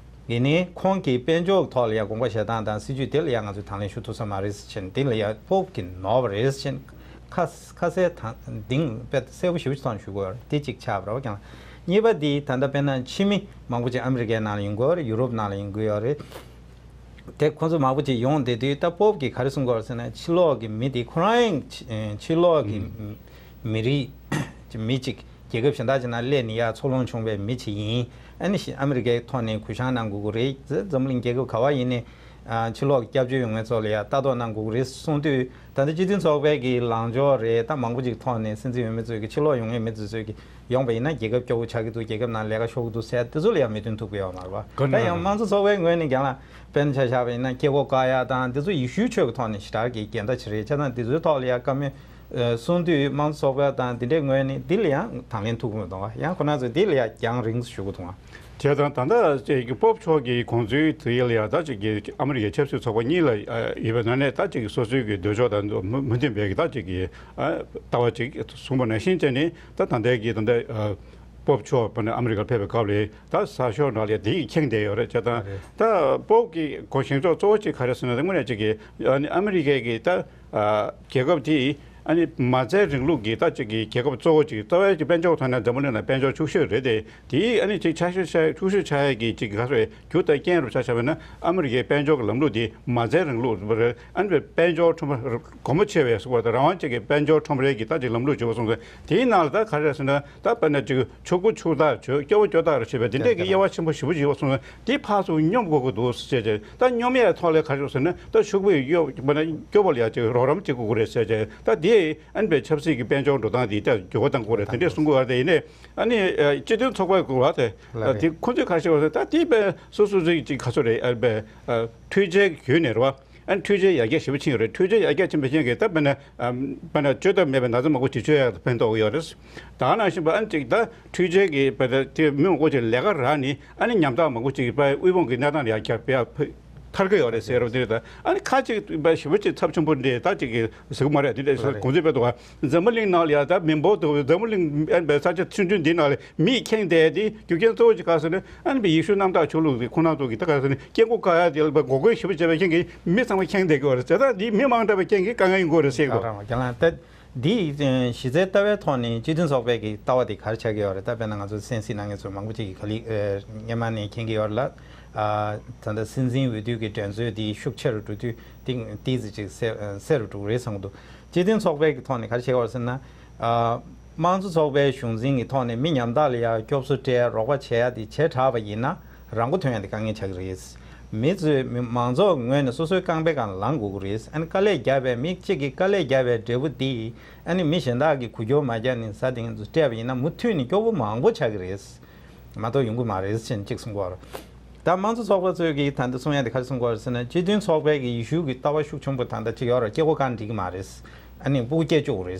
ཡིན་ནའི་ཁོང་གིས་དཔལ་འབྱོར་ཐོག་ལ་ཡང་དགོངས་པ་བཞེས་སྟངས་དང་སྲིད་ཇུས་དེ་ལ་ཡང་ང་ཚོས་དང་ལེན་ཞུ་ཐུབ་ས་མ་རེད་ཟེར་ཕྱིན། དེ་ལ་ཡང་པོབ་ཀྱིས་ནོར་བ་རེད་ཟེར་ཕྱིན་ཁ་ཁ་གསལ་དང་གཏིང་དཔེ་གསལ་པོ་ཞེ་པོ་ཅིག་ཐོག་ནས་ཞུ་དགོས་པ་རེད། དེ་གཅིག་ཆགས་པ་རེད་པ། ཀྱང་གཉིས་པ་དེ་ད་ལྟ་དཔེར་ན་ཕྱི་མི་མང་པོ་ཅིག་ཨ་མི་རི་ཀའི་ནང་ལ་ཡོང་གི་ཡོད་རེད། ཡུ་རོབ་ནང་ལ་ཡོང་གི་ཡོད་རེད། དེ་ཁོང་ཚོ་མང་པོ་ཅིག་ཡོང་བསྡད་དུས་ད་པོབ་ཀྱིས་ག་རེ་གསུང་གི་ཡོད་རེད་ཟེར་ན་ཕྱི་ལོགས་ཀྱི་མི་དེ་ཁོ་རང་ཡང་ཕྱི་ཕྱི་ལོགས་ཀྱི་མི་རིགས་མི་གཅིག་རྒྱལ་ཁབ་གཞན་དག་ཅིག་ནང་སླེབས་ནས་ཡ་འཚར་ལོངས་བྱུང་བའི་མི་ཅིག་ཡིན། ཨ་ནི་ཤི་ཨ་མི་རི་ཀའི་ཐོག་ནས་གུས་ཞབས་གནང་དགོས་ཀྱི་རེད། འཛམ་བུ་གླིང་རྒྱལ་ཁབ་ག་བ་ཡིན་ནའི་ཕྱི་ལོགས་ཀྱི་སྐྱབས་བཅོལ་ཡོང་མཁན་ཚོ་ལ་ཡ་ལྟ་རྟོག་གནང་དགོས་ཀྱི་རེད་གསུངས་དུས། ད་ལྟ་སྤྱི་མཐུན་ཚོགས་པའི་གི་ལངས་ཕྱོགས་རེད། ད་མང་པོ་ཅིག་ཐོག་ནས་སྲིད་འཛིན་འོས་མི་ཚོས་གི་ཕྱི་ལོགས་ཡོང་མཁན་མི་ཚོས་གི་ཡོང་པ་ཡིན་ན་རྒྱལ་ཁབ་སྐྱོ་བོ་ཆགས་ཀྱི་འདུག་རྒྱལ་ཁབ་ནང་ལས་ཀ་ཤོར་གི་འདུག་ཟེར་དེ་ཚོ་ལ་ཡང་མོས་མཐུན་ཐུབ་ཀྱི་ཡོད་མ་རེད་པ། ག་ད་ཡང་མང་གཙོ་ཚོགས་པའི་ངོས་ནས་ཀྱང་ལ་དཔེར་ན་ཆ་བཞག་པ་ཡིན་ན་སྐྱེ་སྒོ་བཀག་ཡ་དང་དེ་ཚོ་ཡེ་ཤུའི་ཆོས་ཀྱི་ཐོག་ནས་ཞེ་དྲག་གི་འགལ་ཟླ་ཅིག་རེད། བྱས་ཙང་དེ་ཚོའི་ཐོག་ལ་ཡང་བཀའ་མོལ་གསུང་དུས་མང་གཙོ་ཚོགས་པ་དང་དེ་འདྲའི་ངོས་ནས་འདི་ལ་ཡང་དང་ལེན་ཐུབ་ཀྱི་མི་འདུག་ཡང་ཁོ་རང་ཚོས་འདི་ལ་ཡང་རྒྱང་རིང་ཞུ་གི་འདུག་བྱས་ཙང་ད་ལྟ་ཅིག་པོབ་མཆོག་གི་དགོངས་ཚུལ་དེ་ལ་ཡང་ད་ཅིག་གི་ཨ་མི་རི་ཀའི་ཆབ་སྲིད་ཚོགས་པ་གཉིས་ལ་ཡོད་པའི་ནང་ནས་ད་ཅིག་སོ་སོའི་གི་འདོད་ཕྱོགས་དང་མི་མཐུན་པའི་གི་ད་ཅིག་གི་ལྟ་བ་ཅིག་གསུངས་པ་ནང་བཞིན་བྱས་ནས་ད་ད་ལྟའི་གི་ད་ལྟ་པོབ་མཆོག་ཨ་མི་རི་ཀར་ཕེབས་པའི་སྐབས་ལ་ད་གསར་ཤོག་ནང་ལ་དེ་ཡིས་ཁེངས་བསྡད་ཡོད་རེད། བྱས་ཙང་ད་པོབ་ཀྱི་གོ་བཞེངས་ཕྱོགས་གཙོ་བོ་གཅིག་ག་རེ་ཟེར་ན་དངོས་གནས་གཅིག་གི་ཨ་ནི་ཨ་མི་རི་ཀའི་གི་ད་རྒྱལ་ཁབ་དེ་ཨ་ནི་མ་རྩའི་རིང་ལུགས་ཀྱི་ད་ཅིག་གི་རྒྱལ་ཁབ་གཙོ་བོ་ཅིག་རྩ་བའི་གི་དཔལ་འབྱོར་ཐོག་ནས་འཛམ་བུ་གླིང་ནང་དཔལ་འབྱོར་ཕྱུག་ཤོས་རེད་དེ། དེ་ཨ་ནི་ཅིག་ཆ་ཤས་ཆ་ཤུགས་ཤུགས་ཆག་ཡས་ཀྱི་ཅིག་ག་ཚོད་རྒྱུ་དང་རྐྱེན་རུ་ཆ་བཞག་པ་ན་ཨ་མི་རི་ཀའི་དཔལ་འབྱོར་གྱི་ལམ་ལུགས་དེ་མ་རྩའི་རིང་ལུགས་རེད། ཨ་ནི་དཔལ་འབྱོར་ཁྲོམ་ར་སྒོ་མོ་ཕྱེ་བའི་སོགས་པ་དང་རང་དབང་ཅན་གྱི་དཔལ་འབྱོར་ཁྲོམ་རའི་གི་ད་ཅིག་ལམ་ལུགས་བྱེད་པ་སོང་ཙང་དེའི་ནང་ལ་ད་ག་རེ་ཟེར་ན་ད་དཔེར་ན་ཅིག་ཕྱུག་པོ་ཕྱུག་བདག་བྱོས་སྐྱོ་བོ་སྐྱོ་བདག་རུ་བྱེད་པའི་དེ་འདྲས་ཀྱི་དབྱེ་བ་ཆེན་པོ་ཞེ་པོ་ཅིག་ཡོད་པ་སོང་ཙང་དེ་ཕར་ཚུར་སྙོམས་དགོས་ཀྱི་འདུག་ཟེར་བྱས་ད་སྙོམས་ཡས་ཐོག་ལ་ག་རེ་ཟེར་ན་ད་ཕྱུག་པོས་གཡོ་དཔེར་ན་སྐྱོ་བོ་ལ་ཡ་ཅིག་རོགས་རམ་བྱེད་དགོས་ཀྱི་རེད་ཟེར་བྱས་ད་དེ། ཨན་པའི་ཆབ་སྲིད་ཀྱི་དཔལ་འབྱོར་འགྲོ་སྟངས་དེ་ལྟར་འགྱུར་བ་གཏང་དགོས་རེད། དེ་འདྲས་གསུང་དགོས་པ་རེད། དེ་ནས་ཨ་ནི་སྤྱི་མཐུན་ཚོགས་པའི་སྐོར་བ་དེ་ལ་དེ་ཁོང་ཚོས་ག་རེ་བྱས་པ་ཟེར་ད་དེ་པའི་སོ་སོ་རིགས་ཀྱི་ཁ་སོ་རེད། ཨན་པའི་འཕྲུལ་ཆས་བརྒྱུད་ནས་རེད་བ། ཨན་འཕྲུལ་ཆས་ཡར་རྒྱས་ཞེ་པོ་ཕྱིན་ཡོད་རེད། འཕྲུལ་ཆས་ཡར་རྒྱས་ཕྱིན་པའི་རྐྱེན་གྱིས་ད་དཔེར་ན་དཔེར་ན་བཅོས་ཐབས་མེད་པའི་ན་ཚ་མང་པོ་ཅིག་བཅོས་ཡག་ཕན་ཐོགས་ཡོད་རེད། ད་ནང་བཞིན་པ་ཨན་ཅིག་ད་འཕྲུལ་ཆས་ཀྱི་པ་ད་དེ་མི་མང་པོ་ཅིག་ལས་ཀ་རག་ནི་ཨ་ནི་ཉམ་ཐག་མང་པོ་ཅིག་པ་དབུལ་ཕོངས་ཀྱི་གནས་སྟངས་ལ་ཡར་རྒྱས་པའི་ཐར་གི་ཡོད་རེད་ཟེར་རོ། དེ་རེད། ད་ཨ་ནི་ཁ་ཅིག་པ་ཞེ་པོ་ཅིག་ཚབས་ཆེན་པོ་འདྲེ་ད་ཅིག་གི་ཟེར་གི་མ་རེད། དེ་འདྲ་ཟེར་གོང་ཚོད་པའི་ཐོག་འཛམ་བུ་གླིང་ནང་ལ་ཡ་ད་མི་འབོར་དུ་འཛམ་བུ་གླིང་ཨན་པའི་ས་ཆ་ཆུང་ཆུང་འདི་ནང་ལ་མིས་ཁེངས་བསྡད་དེ་རྒྱུ་རྐྱེན་གཙོ་བོ་ཅིག་ག་ཟེར་ན་ཨན་པའི་ཡེ་ཤུ་གནམ་བདག་ཆོས་ལུགས་ཀྱི་ཁོང་རྣམ་ཚོ་གི་ད་ག་ཟེར་ན་སྐྱེ་སྒོ་བཀག་ཡ་དེ་ལ་པ་འགོག་རྒོལ་ཞེ་པོ་བྱས་པའི་རྐྱེན་གྱིས་མི་ཚང་མ་ཁེངས་བསྡད་ཀྱི་ཡོད་རེད་ཟེར། ད་འདི་མི་མང་དྲགས་པའི་རྐྱེན་གྱིས་དཀའ་ངལ་ཡོང་གི་ཡོད་རེད་ཟེར་གི་འདུག་རང་རང་རྒྱ་ལ་ད། འདི་གཞི་རྩའི་ལྟ་བའི་ཐོག་ནས་སྤྱི་མཐུན་ཚོགས་པའི་གི་ལྟ་བ་དེ་ག་རེ་ཆགས་ཀྱི་ཡོད་རེད། ད་དཔེར་ན་ང་ཚོ་གསན་གཟིགས་གནང་མཁན་ཚོ་མང་པོ་ཅིག་གིས་ག་ལེ་སྔོན་མ་ནས་མཁྱེན་གྱི་ཡོད་རེད་ལ། ད་ལྟ་སྲིད་འཛིན་འོས་བསྡུ་གི་འགྲན་རྩོད་འདི་ཤུགས་ཆེ་རུ་འགྲོ་དུས་ཏིག་ཏིག་ཙི་ཅིག་སེ་སེ་རུ་འགྲོ་གི་རེད་བསམ་གྱི་འདུག་སྤྱི་མཐུན་ཚོགས་པའི་གི་ཐོག་ནས་ག་རེ་བྱས་ཡོད་རེད་ཟེར་ན། དམངས་གཙོ་ཚོགས་པའི་གཞུང་འཛིན་གྱི་ཐོག་ནས་མི་ཉམ་ཐག་ལ་ཡང་སྐྱོབ་གསོ་སྤྲད་རོགས་པ་བྱེད་ཡ་དེ་བྱེ་བྲག་པ་ཡིན་ན། རང་མགོ་ཐོན་ཡ་དེ་དཀའ་ངལ་ཆགས་ཀྱི་རེད། མི་ཚོས་མི་མང་ཚོགས་ངོས་ནས་སོ་སོའི་རྐང་པའི་སྒང་ལངས་དགོས་ཀྱི་རེད། ཨ་ནི་དཀའ་ལས་བརྒྱབ་པའི་མི་གཅིག་གིས་དཀའ་ལས་བརྒྱབ་པའི་འབྲས་བུ་དེ་ཨ་ནི་མི་གཞན་དག་གིས་འགུལ་སྐྱོད་མ་བརྒྱབ་ནས་ས་དེ་ཚོ་སྤྲད་པ་ཡིན་ན་མུ་མཐུད་ནས་སྐྱོ་པོ་མང་པོ་ཆགས་ཀྱི་རེད། མ་གཏོགས་ཡོང་གི་མ་རེད་ཅེས་གཅིག་གསུང་གི་ཡོད་རེད། ད་དམངས་གཙོ་ཚོགས་པ་ཚོས་ཀྱིས་ད་ལྟ་གསུང་ཡ་དེ་ག་རེ་གསུང་གི་ཡོད་རེད་ཟེར་ན་སྤྱི་མཐུན་ཚོགས་པའི་གི་ཡེ་ཤུ་གི་ལྟ་བ་ཤུགས་ཆེན་པོ་ད་ལྟ་གཅིག་ཡོད་རེད། སྐྱེ་སྒོ་བཀག་འགྲིག་གི་མ་རེད། ཨ་ནི་སྤུ་གུ་སྐྱེ་བཅུག་རེད།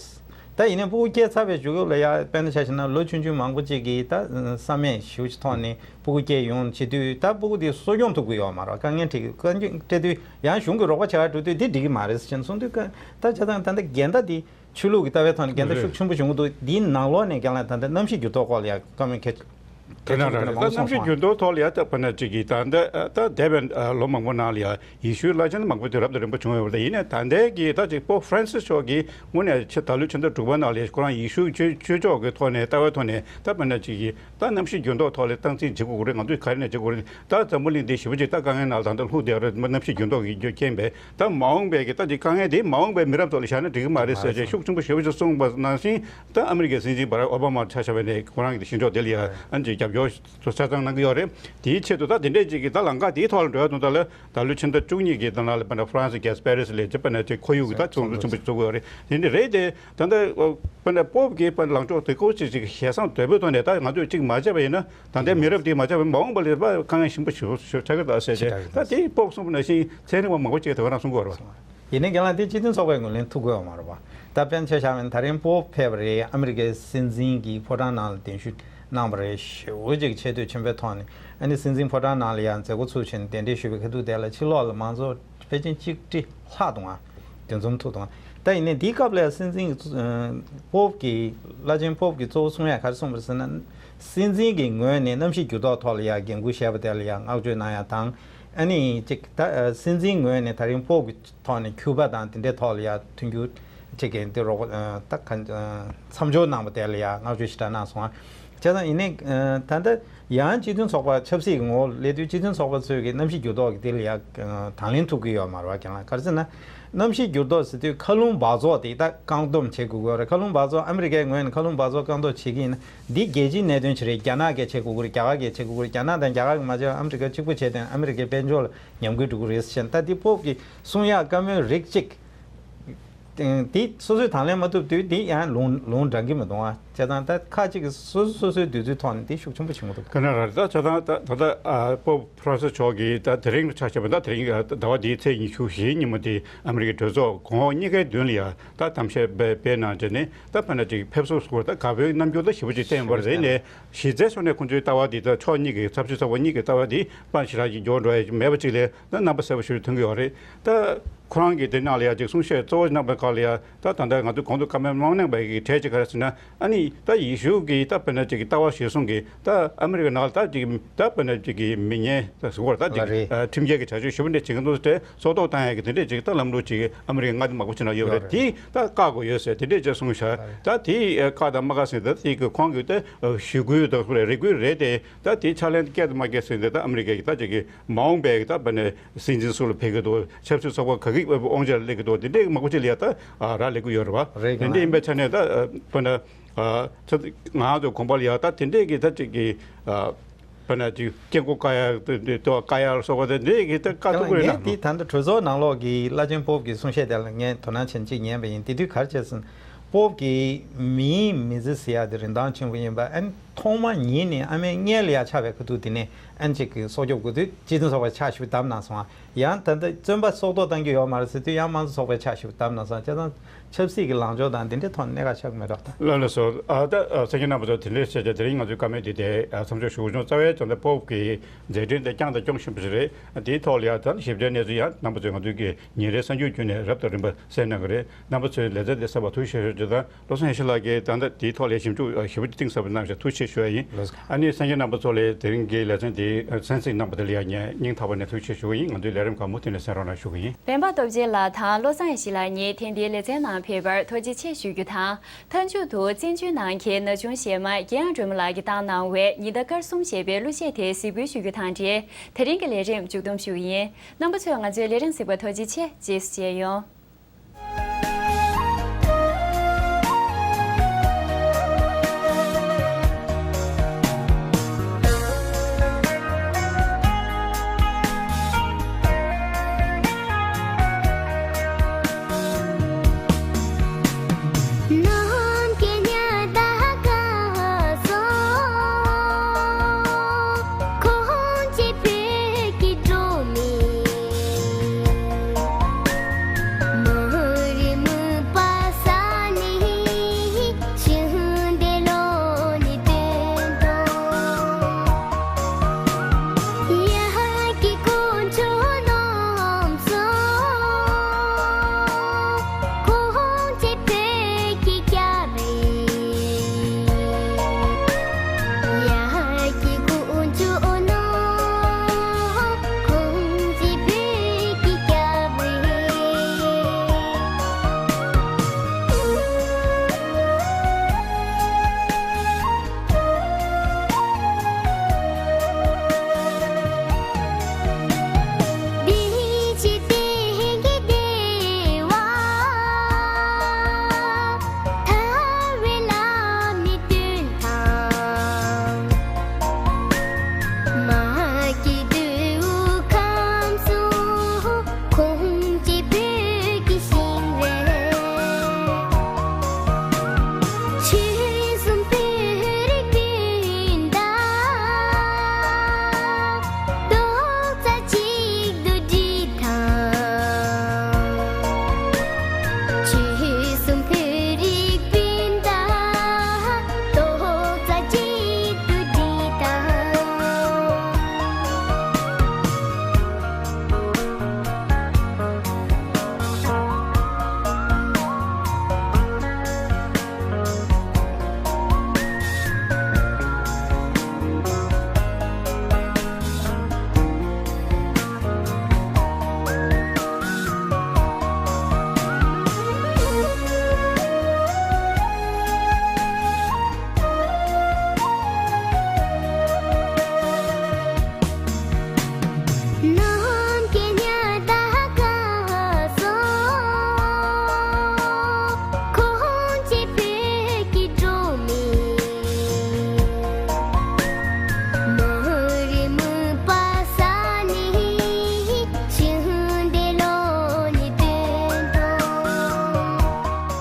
ད་ཡིན་ནའི་སྤུ་གུ་སྐྱེ་ཚར་བའི་གཞུག་གུ་ལ་ཡ་དཔེར་ན་ཆ་བཞག་ན་ལོ་ཆུང་ཆུང་མང་པོ་ཅིག་གིས་ད་བསམ་མེད་ཞེ་པོ་ཅིག་ཐོག་ནས་སྤུ་གུ་སྐྱེ་ཡོང་བྱེད་དུས་ད་སྤུ་གུ་དེ་གསོ་སྐྱོང་ཐུབ་ཀྱི་ཡོད་མ་རེད། དཀའ་ངལ་འཕྲད་ཀྱི་དཀའ་ངལ་འཕྲད་དུས་ཡང་གཞུང་གིས་རོགས་པ་བྱེད་ག་འགྲོ་དུས་དེ་འགྲིག་གི་མ་རེད་ཟེར་གསུངས་དུས་ད་བྱས་ཙང་ད་ལྟ་འགལ་ཟླ་དེ་ཆོས་ལུགས་ཀྱི་ལྟ་བའི་ཐོག་ནས་འགལ་ཟླ་ཤུགས་ཆེན་པོ་བྱུང་གི་འདུག་འདིའི་ནང་ལོགས་ནས་རྒན་ལགས་ད་ལྟ་གནམ་གཤིས་འགྱུར་ལྡོག་སྐོར་ལ་ཡང་བཀའ་མོལ་གལ་དེ་འདྲ་རེད། ད་གནམ་གཤིས་འགྱུར་ལྡོག་ཐོག་ལ་ཡ་ད་ཕ་ན་ཅིག་གིས་ད་ལྟ་ད་འདས་པའི་ལོ་མང་པོ་ནང་ལ་ཡ། ཡེ་ཤུའི་བླ་ཆེན་མང་པོ་དེ་རབ་དང་རིམ་པ་བྱུང་ཡོད་པ་དང་ཡིན་ནའི་ད་ལྟའི་གི་ད་ཅིག་པོབ་ཧྥ་རན་སིས་མཆོག་གིས་དངོས་གནས་ཆེ་ད་ལོའི་ཕྱི་ཟླ་དྲུག་པ་ནང་ལ་ཁོ་རང་ཡེ་ཤུའི་ཆོས་ཆོས་ཕྱོགས་ཀྱི་ཐོག་ནས་ལྟ་བའི་ཐོག་ནས་ད་དཔེར་ན་ཅིག་གིས་ད་གནམ་གཤིས་འགྱུར་ལྡོག་ཐོག་ལ་སྟངས་འཛིན་བྱེད་དགོས་ཀྱི་རེད། ང་ཚོས་ག་རེ་ནས་བྱེད་དགོས་རེད། ད་འཛམ་བུ་གླིང་འདི་ཞེ་པོ་ཅིག་ད་དཀའ་ངལ་ནང་ལ་ད་ལྟ་ལྷུང་བསྡད་ཡོད་རེད། གནམ་གཤིས་འགྱུར་ལྡོག་གི་རྐྱེན་པས་ད་མ་འོངས་པའི་གི་ད་ཅིག་དཀའ་ངལ་འདི་མ་འོངས་པའི་མི་རབས་ཚོ་ལ་བཞག་ན་འགྲིག་གི་མ་རེད་ཟེར་བྱས་ཤུགས་ཆེན་པོ་ཞེ་པོ་ཅིག་གསུངས་པ་ནང་བཞིན་ད་ཨ་མི་རི་ཀའི་སྲིད་འཛིན་བྷ་རག་ཨོ་བྷ་མ་ཆ་བཞག་པ་ཡིན་ནའི་ཁོ་རང་གི་གཞུང་ཕྱོགས་དེ་ལ་ཡང་ཨ་ནི་ཅིག་རྒྱབ་སྐྱོར་ཆ་ཚང་གནང་གི་ཡོད་རེད། དེའི་ཆེད་དུ་ད་དེ་འདྲས་ཅིག་གི་ད་ལམ་ཁ་དེའི་ཐོག་ལ་འགྲོ་ཡ་དོན་དག་ལ་ད་ལོའི་ཕྱི་ཟླ་བཅུ་གཉིས་ཀྱི་ནང་ལ་དཔེར་ན་ཧྥ་རན་སི་གི་པེ་རི་སི་ལ་ཅིག་དཔེར་ན་ཅིག་ཁོར་ཡུག་གི་ད་ཚོགས་འདུ་ཆེན་པོ་ཞིག་ཚོགས་ཀྱི་ཡོད་རེད། དེ་འདྲ་རེད་དེ་ད་ལྟ་དཔེར་ན་པོབ་ཀྱི་དཔེར་ན་ལངས་ཕྱོགས་དེ་ཁོ་ཅིག་ཅིག་ཞལ་བཟང་དོད་པོའི་ཐོག་ནས་ད་ང་ཚོས་ཅིག་མ་བྱས་པ་ཡིན་ན་ད་ལྟའི་མི་རབས་དེ་མ་བྱས་པ་ཡིན་ན་མ་འོངས་པ་ལ་ད་དཀའ་ངལ་ཞིམ་པོ་ཞིག་ཞིག་ཆགས་ཀྱི་རེད་ཟེར་བྱས་ད་དེ་པོབ་གསུངས་པ་ནང་བཞིན་ཚན་རིག་པ་མང་པོ་ཅིག་དེ་ག་རང་གསུང་གི་ཡོད་རེད་པ། ཡིན་ནའི་རྒན་ལགས་འདི་སྤྱི་མཐུན་ཚོགས་པས་ངོས་ལེན་ཐུབ་ཀྱི་ཡོད་མ་རེད་པ། ད་དཔེར་ན་ཆ་བཞག་པ་ཡིན་ན་ད་རིང་པོབ་ཕེབས་པ་རེད། ཨ་མི་རི་ཀའི་སྲིད་འཛིན་གྱི་ཕོ་བྲང་ནང་ལ་གདན་ཞུ་གནང་བ་རེད། ཞེ་པོ་ཅིག་ཆེ་བསྟོད་ཆེན་པོའི་ཐོག་ནས་ཨ་ནི་སྲིད་འཛིན་ཕོ་བྲང་ནང་ལ་ཡང་མཛད་སྒོ་ཚུགས་བྱས་ནས་གདན་འདྲེན་ཞུས་པའི་ཁ་ཐུག་དེ་ལ་ཕྱི་ལོགས་ལ་མང་ཚོགས་ཕལ་ཆེར་གཅིག་ཁྲི་ལྷག་འདུག་ཨ། འདུ་འཛོམས་ཐུབ་འདུག་ཨ། ད་ཡིན་ནའི་འདིའི་སྐབས་ལ་སྲིད་འཛིན་གྱི་པོབ་ཀྱི་བླ་ཆེན་པོབ་ཀྱི་གཙོ་བོ་གསུང་ཡ་ག་རེ་གསུངས་པ་རེད་ཟེར་ན། སྲིད་འཛིན་གྱི་ངོས་ནས་གནམ་གཤིས་འགྱུར་ལྡོག་ཐོག་ལ་ཡང་འགན་འཁུར་བཞེས་པ་དེ་ལ་ཡང་བསྔགས་བརྗོད་གནང་ཡ་དང་། ཨ་ནི་ཅིག་ད་སྲིད་འཛིན་ངོས་ནས་ད་རིང་པོབ་ཀྱི་ཐོག་ནས་ཁྱུ་པ་དང་དེ་འདྲའི་ཐོག་ལ་ཡང་མཐུན་འགྱུར་ཅིག་གི་འདི་རོགས་ད་ག་མཚམས་འཇོག་གནང་བ་དེ་ལ་ཡང་བསྔགས་བརྗོད་ཞེ་དྲག་གནང་སོང་ཨ། བྱས་ཙང་ཡིན་ནའི་ད་ལྟ་ཡང་སྤྱི་མཐུན་ཚོགས་པ་ཆབ་སྲིད་ཀྱི་ངོ་བོ་སླེབས་དུས་སྤྱི་མཐུན་ཚོགས་པ་ཚོས་ཀྱི་གནམ་གཤིས་འགྱུར་ལྡོག་གི་དེ་ལ་ཡང་དང་ལེན་ཐུབ་ཀྱི་ཡོད་མ་རེད་བ། རྒན་ལགས། ག་རེ་ཟེར་ན་གནམ་གཤིས་འགྱུར་ལྡོག་ཟེར་དུས་མཁའ་རླུང་འབག་བཙོག་དེ་ད་བཀག་སྡོམ་བྱེད་དགོས་ཀྱི་ཡོད་རེད། མཁའ་རླུང་འབག་བཙོག་ཨ་མི་རི་ཀའི་ངོས་ནས་མཁའ་རླུང་འབག་བཙོག་བཀག་འདོམས་བྱེད་ཀྱི་ཡིན་ན་འདི་རྒྱལ་སྤྱིའི་གནད་དོན་ཅིག་རེད། རྒྱ་ནག་གིས་བྱེད་དགོས་ཀྱི་རེད། རྒྱ་གར་གྱིས་བྱེད་དགོས་ཀྱི་རེད། རྒྱ་ནག་དང་རྒྱ་གར་གྱིས་མ་བྱས་པར་ཨ་མི་རི་ཀ་གཅིག་པུ་བྱས་དོན་ཨ་མི་རི་ཀའི་དཔལ་འབྱོར་ལ་ཉམས་རྒུད་འགྲོ་གི་རེད་ཟེར་བྱས་ན། ད་འདི་པོབ་ཀྱིས་གསུང་ཡག་བཀའ་མོལ་རིགས་གཅིག་དེ་སོ་སོས་དང་ལེན་མ་ཐུབ་དུས་དེ་ཡང་ལུང་ལུང་འདྲེན་གྱི་མི་འདུག་ཨ། བྱས་ཙང་ད་ཁག་ཅིག་གིས་སོ་སོ་སོ་སོའི་འདོད་ཚུལ་ཐོག་ནས་དེ་ཤུགས་ཆེན་པོ་བྱེད་ཀྱི་འདུག། ག་ན་ར་ད་ཆ་ཚང་ད་ད་ལྟ་ཨ་པོབ་ཕ་རན་སིས་མཆོག་གིས་ད་དེ་རིང་ལ་ཆ་བཞག་པ་ད་དེ་རིང་ཟླ་བ་འདིའི་ཚེས་ཉི་ཤུ་བཞི་ཉིན་མོ་དེ་ཨ་མི་རི་ཀའི་གྲོས་ཚོགས་གོང་འོག་གཉིས་ཀའི་མདུན་ལ་ཡ་ད་གཏམ་བཤད་སྤེལ་གནང་བྱས་ནས་ད་ཕ་ན་ཅིག་ཕེབས་བསུ་སྐོར་ད་དགའ་པོའི་རྣམ་འགྱུར་ད་ཞེ་པོ་ཅིག་བསྟན་པ་རེད། ནས་གཞི་རྩའི་ཕྱོགས་ནས་ཁོང་ཚོའི་ལྟ་བ་འདི་ད་ཕྱོགས་གཉིས་ཀྱི་ཚབ་ཞུ་ཚབ་པ་གཉིས་ཀྱི་ལྟ་བ་འདི་པ་ཞེ་དྲག་ཅིག་འགྱུར་འགྲོ་ཡ་མེད་པ་ཅིག་ལས་ད་རྣམ་པ་གསལ་པོ་ཞིག་མཐོང་གི་ཡོད་རེད། ད་ཁོ་རང་གིས་དེ་ནང་ལ་ཡ་ཅིག་གསུང་བཤད་གཙོ་བོ་གནང་པའི་སྐབས་ལ་ཡ་ད་ད་ལྟ་ང་ཚོ་གོང་དུ་བཀའ་མོལ་མང་གནང་པའི་གི་གྲས་ཅིག་ག་རེ་ཟེར་ན། ཨ་ནི་ད་ཡེ་ཤུ་གི་ད་དཔེར་ན་ཅིག་གི་ལྟ་བ་གཞིར་བཟུང་གི་ད་ཨ་མི་རི་ཀ་ནང་ལ་ད་ཅིག་ད་དཔེར་ན་ཅིག་གི་མི་ངན་ད་ཟེར་བ་ད་ཅིག་ལ་རེད། ཨ་ཁྲིམས་འགལ་གྱི་བྱ་སྤྱོད་ཞེ་པོ་འདྲ་བྱེད་ཀྱི་འདུག་ཟེར་ཏེ་སྲོག་ཐོག་བཏང་ཡ་གི་དེ་འདྲས་ཅིག་ད་ལམ་ལུགས་ཅིག་ཨ་མི་རི་ཀས་མངའ་སྡེ་མང་པོ་ཅིག་ནང་ཡོད་པ་རེད། ཡོད་རེད། དེ་ད་བཀག་དགོས་ཡོད་ཟེར་དེ་འདྲས་ཅིག་གསུངས་ཤག། ད་དེ་བཀག་དང་མ་བཀག་ཟེར་ད་དེ་གི་ཁོང་གི་ད་ཞུ་སྐུལ་ད་རེ་སྐུལ་རེད་དེ། ད་དེ་ཕྱག་ལེན་བསྐྱལ་དང་མ་བསྐྱལ་ཟེར་ཏེ་ད་ཨ་མི་རི་ཀ་གི་ད་ཅིག་གི་མ་འོངས་པའི་ད་དཔེར་ན་སྲིད་འཛིན་སུ་ལ་ཕེབས་ཀྱི་འདུག། ཆབ་སྲིད་ཚོགས་པ་ག་གི་དབང་ཆ་ལ་སླེབས་ཀྱི་འདུག། དེ་འདྲའི་མང་པོ་ཅིག་ལ་ཡ་ད་རག་ལས་ཀྱི་ཡོད་རེད་བ། རེད། དེ་འདྲ་ཡིན་པའི་ཆ་ནས་ད་དཔེར་ན་ང་ཚོ་གོམ་པ་ལ་ཡ་ད་དེ་འདྲའི་གི་ད་ཅིག་གི་དཔེར་ན་ཅིག་སྐད་མགོ་བཀག་ཡ་ལྟོ་བཀག་ཡ་ལ་སོགས་པ་དེ་འདྲའི་གི་ད་བཀག་ཐུབ་ཀྱི་རེད། ངས་དེ་ད་ལྟ་གྲོས་ཚོགས་ནང་ལོགས་ཀྱི་བླ་ཆེན་པོབ་ཀྱི་གསུང་བཤད་དེ་ལ་ངས་དོ་སྣང་བྱས་ཅིག་ཉན་པ་ཡིན། དེ་དུས་ག་རེ་བྱས་ཟིན། པོབ་ཀྱིས་མིའི་མི་ཚེ་ཟེར་ཡ་དེ་རིན་ཐང་ཆེན་པོ་ཡིན་པ། ཨ་ནི་ཐོག་མ་ཉིད་ནས་ཨ་མའི་མངལ་ལ་ཡ་ཆགས་པའི་ཁ་ཐུག་དེ་ནས་ཨ་ནི་ཅིག་གི་སྲོག་སྐྱོབ་དགོས་དུས་སྤྱི་མཐུན་ཚོགས་པའི་ཕྱག་ཞུ་བརྡབ་གནང་སོང་ཨ། ཡང་ད་ལྟ་བཙོན་པ་སྲོག་ཐོག་བཏང་རྒྱུ་ཡོད་མ་རེད་ཟེར་དུས་ཡང་དམངས་གཙོ་ཚོགས་པའི་ཕྱག་ཞུ་བརྡབ་གནང་སོང་། བྱས་ཙང་ཆབ་སྲིད་ཀྱི་ལངས་ཕྱོགས་དང་དེ་འདྲའི་ཐོག་ནས་གནད་འགག་ཆགས་ཀྱི་མེད་འགྲོ་ད། ལགས་ལགས་སོ། ཨ་ད་ཨ་གསན་མཁན་རྣམ་པ་ཚོ་དེ་འདྲའི་བཤད་བྱ་དེ་རིང་ང་ཚོའི་བཀའ་མོལ་འདི་དེ་ཨ་མཚམས་འཇོག་ཞུ་དགོས་བྱུང་། རྩ་བའི་དོན་དུ་པོབ་ཀྱི་མཛད་འཕྲིན་དེ་བསྐྱངས་དང་སྐྱོང་བཞིན་པ་ཞིག་རེད། དེའི་ཐོག་ལ་ཡང་ད་ཞིབ་ཕྲའི་གནས་ཚུལ་ཡང་རྣམ་པ་ཚོས་ང་ཚོའི་གི་ཉིན་རེའི་གསར་འགྱུར་བརྒྱུད་ནས་རབ་དང་རིམ་པ་གསན་གནང་གི་རེད། རྣམ་པ་ཚོས་ལེ་ཚན་འདི་གསན་པར་ཐུགས་རྗེ་ཆེ་ཞུ་རྒྱུ་དང་། བློ་བཟང་ཡེ་ཤེས་ལགས་ཀྱིས་ད་ལྟ་དེའི་ཐོག་ལ་ཞིབ་འཇུག་ཞིབ་པོ་གཏིང་ཟབ་པོ་གནང་བཞག། ཐུགས་རྗེ་ཆེ་ཞུ་ཡ་ཡིན། ལགས་སོ། ཨ་ནི་གསན་མཁན་རྣམ་པ་ཚོ་ལ་དེ་རིང་གི་ལེ་ཚན་འདི་གསན་གཟིགས་གནང་བ་དེ་ལ་ཡང་ངས་སྙིང་ཐག་པ་ནས་ཐུགས་རྗེ་ཆེ་ཞུ་གི་ཡིན། ང་ཚོའི་ལས་རིམ་ཁག་མུ་མཐུད་ནས་གསན་རོགས་གནང་ཞུ་གི་ཡིན། སྤེན་པ་སྟོབས་རྒྱལ་ལགས་དང་བློ་བཟང་ཡེ་ཤེས་ལགས་གཉིས་ཐེངས་འདིའི་ལེ་ཚན་ནང་ཕེབས་པར་ཐུགས་རྗེ་ཆེ་ཞུ་རྒྱུ་དང་། མཐའ་མཇུག་ཏུ་བཙན་བྱོལ་ནང་གི་ན་ཆུང་གཞས་མ་རྒྱལ་དབྱངས་སྒྲོལ་མ་ལགས་ཀྱིས་བཏང་གནང་བའི་ཉི་ཟླ་སྐར་གསུམ་ཞེས་པའི་གླུ་གཞས་དེ་གཟིགས་འབུལ་ཞུ་རྒྱུ་དང་འབྲེལ་དེ་རིང་གི་ལས་རིམ་མཇུག་བསྡོམས་ཞུ་གི་ཡིན། རྣམ་པ་ཚོས་ང་ཚོའི་ལས་རིམ་གཟིགས་པར་ཐུགས་རྗེ་ཆེ། རྗེས་སུ་མཇལ་ཡོང་།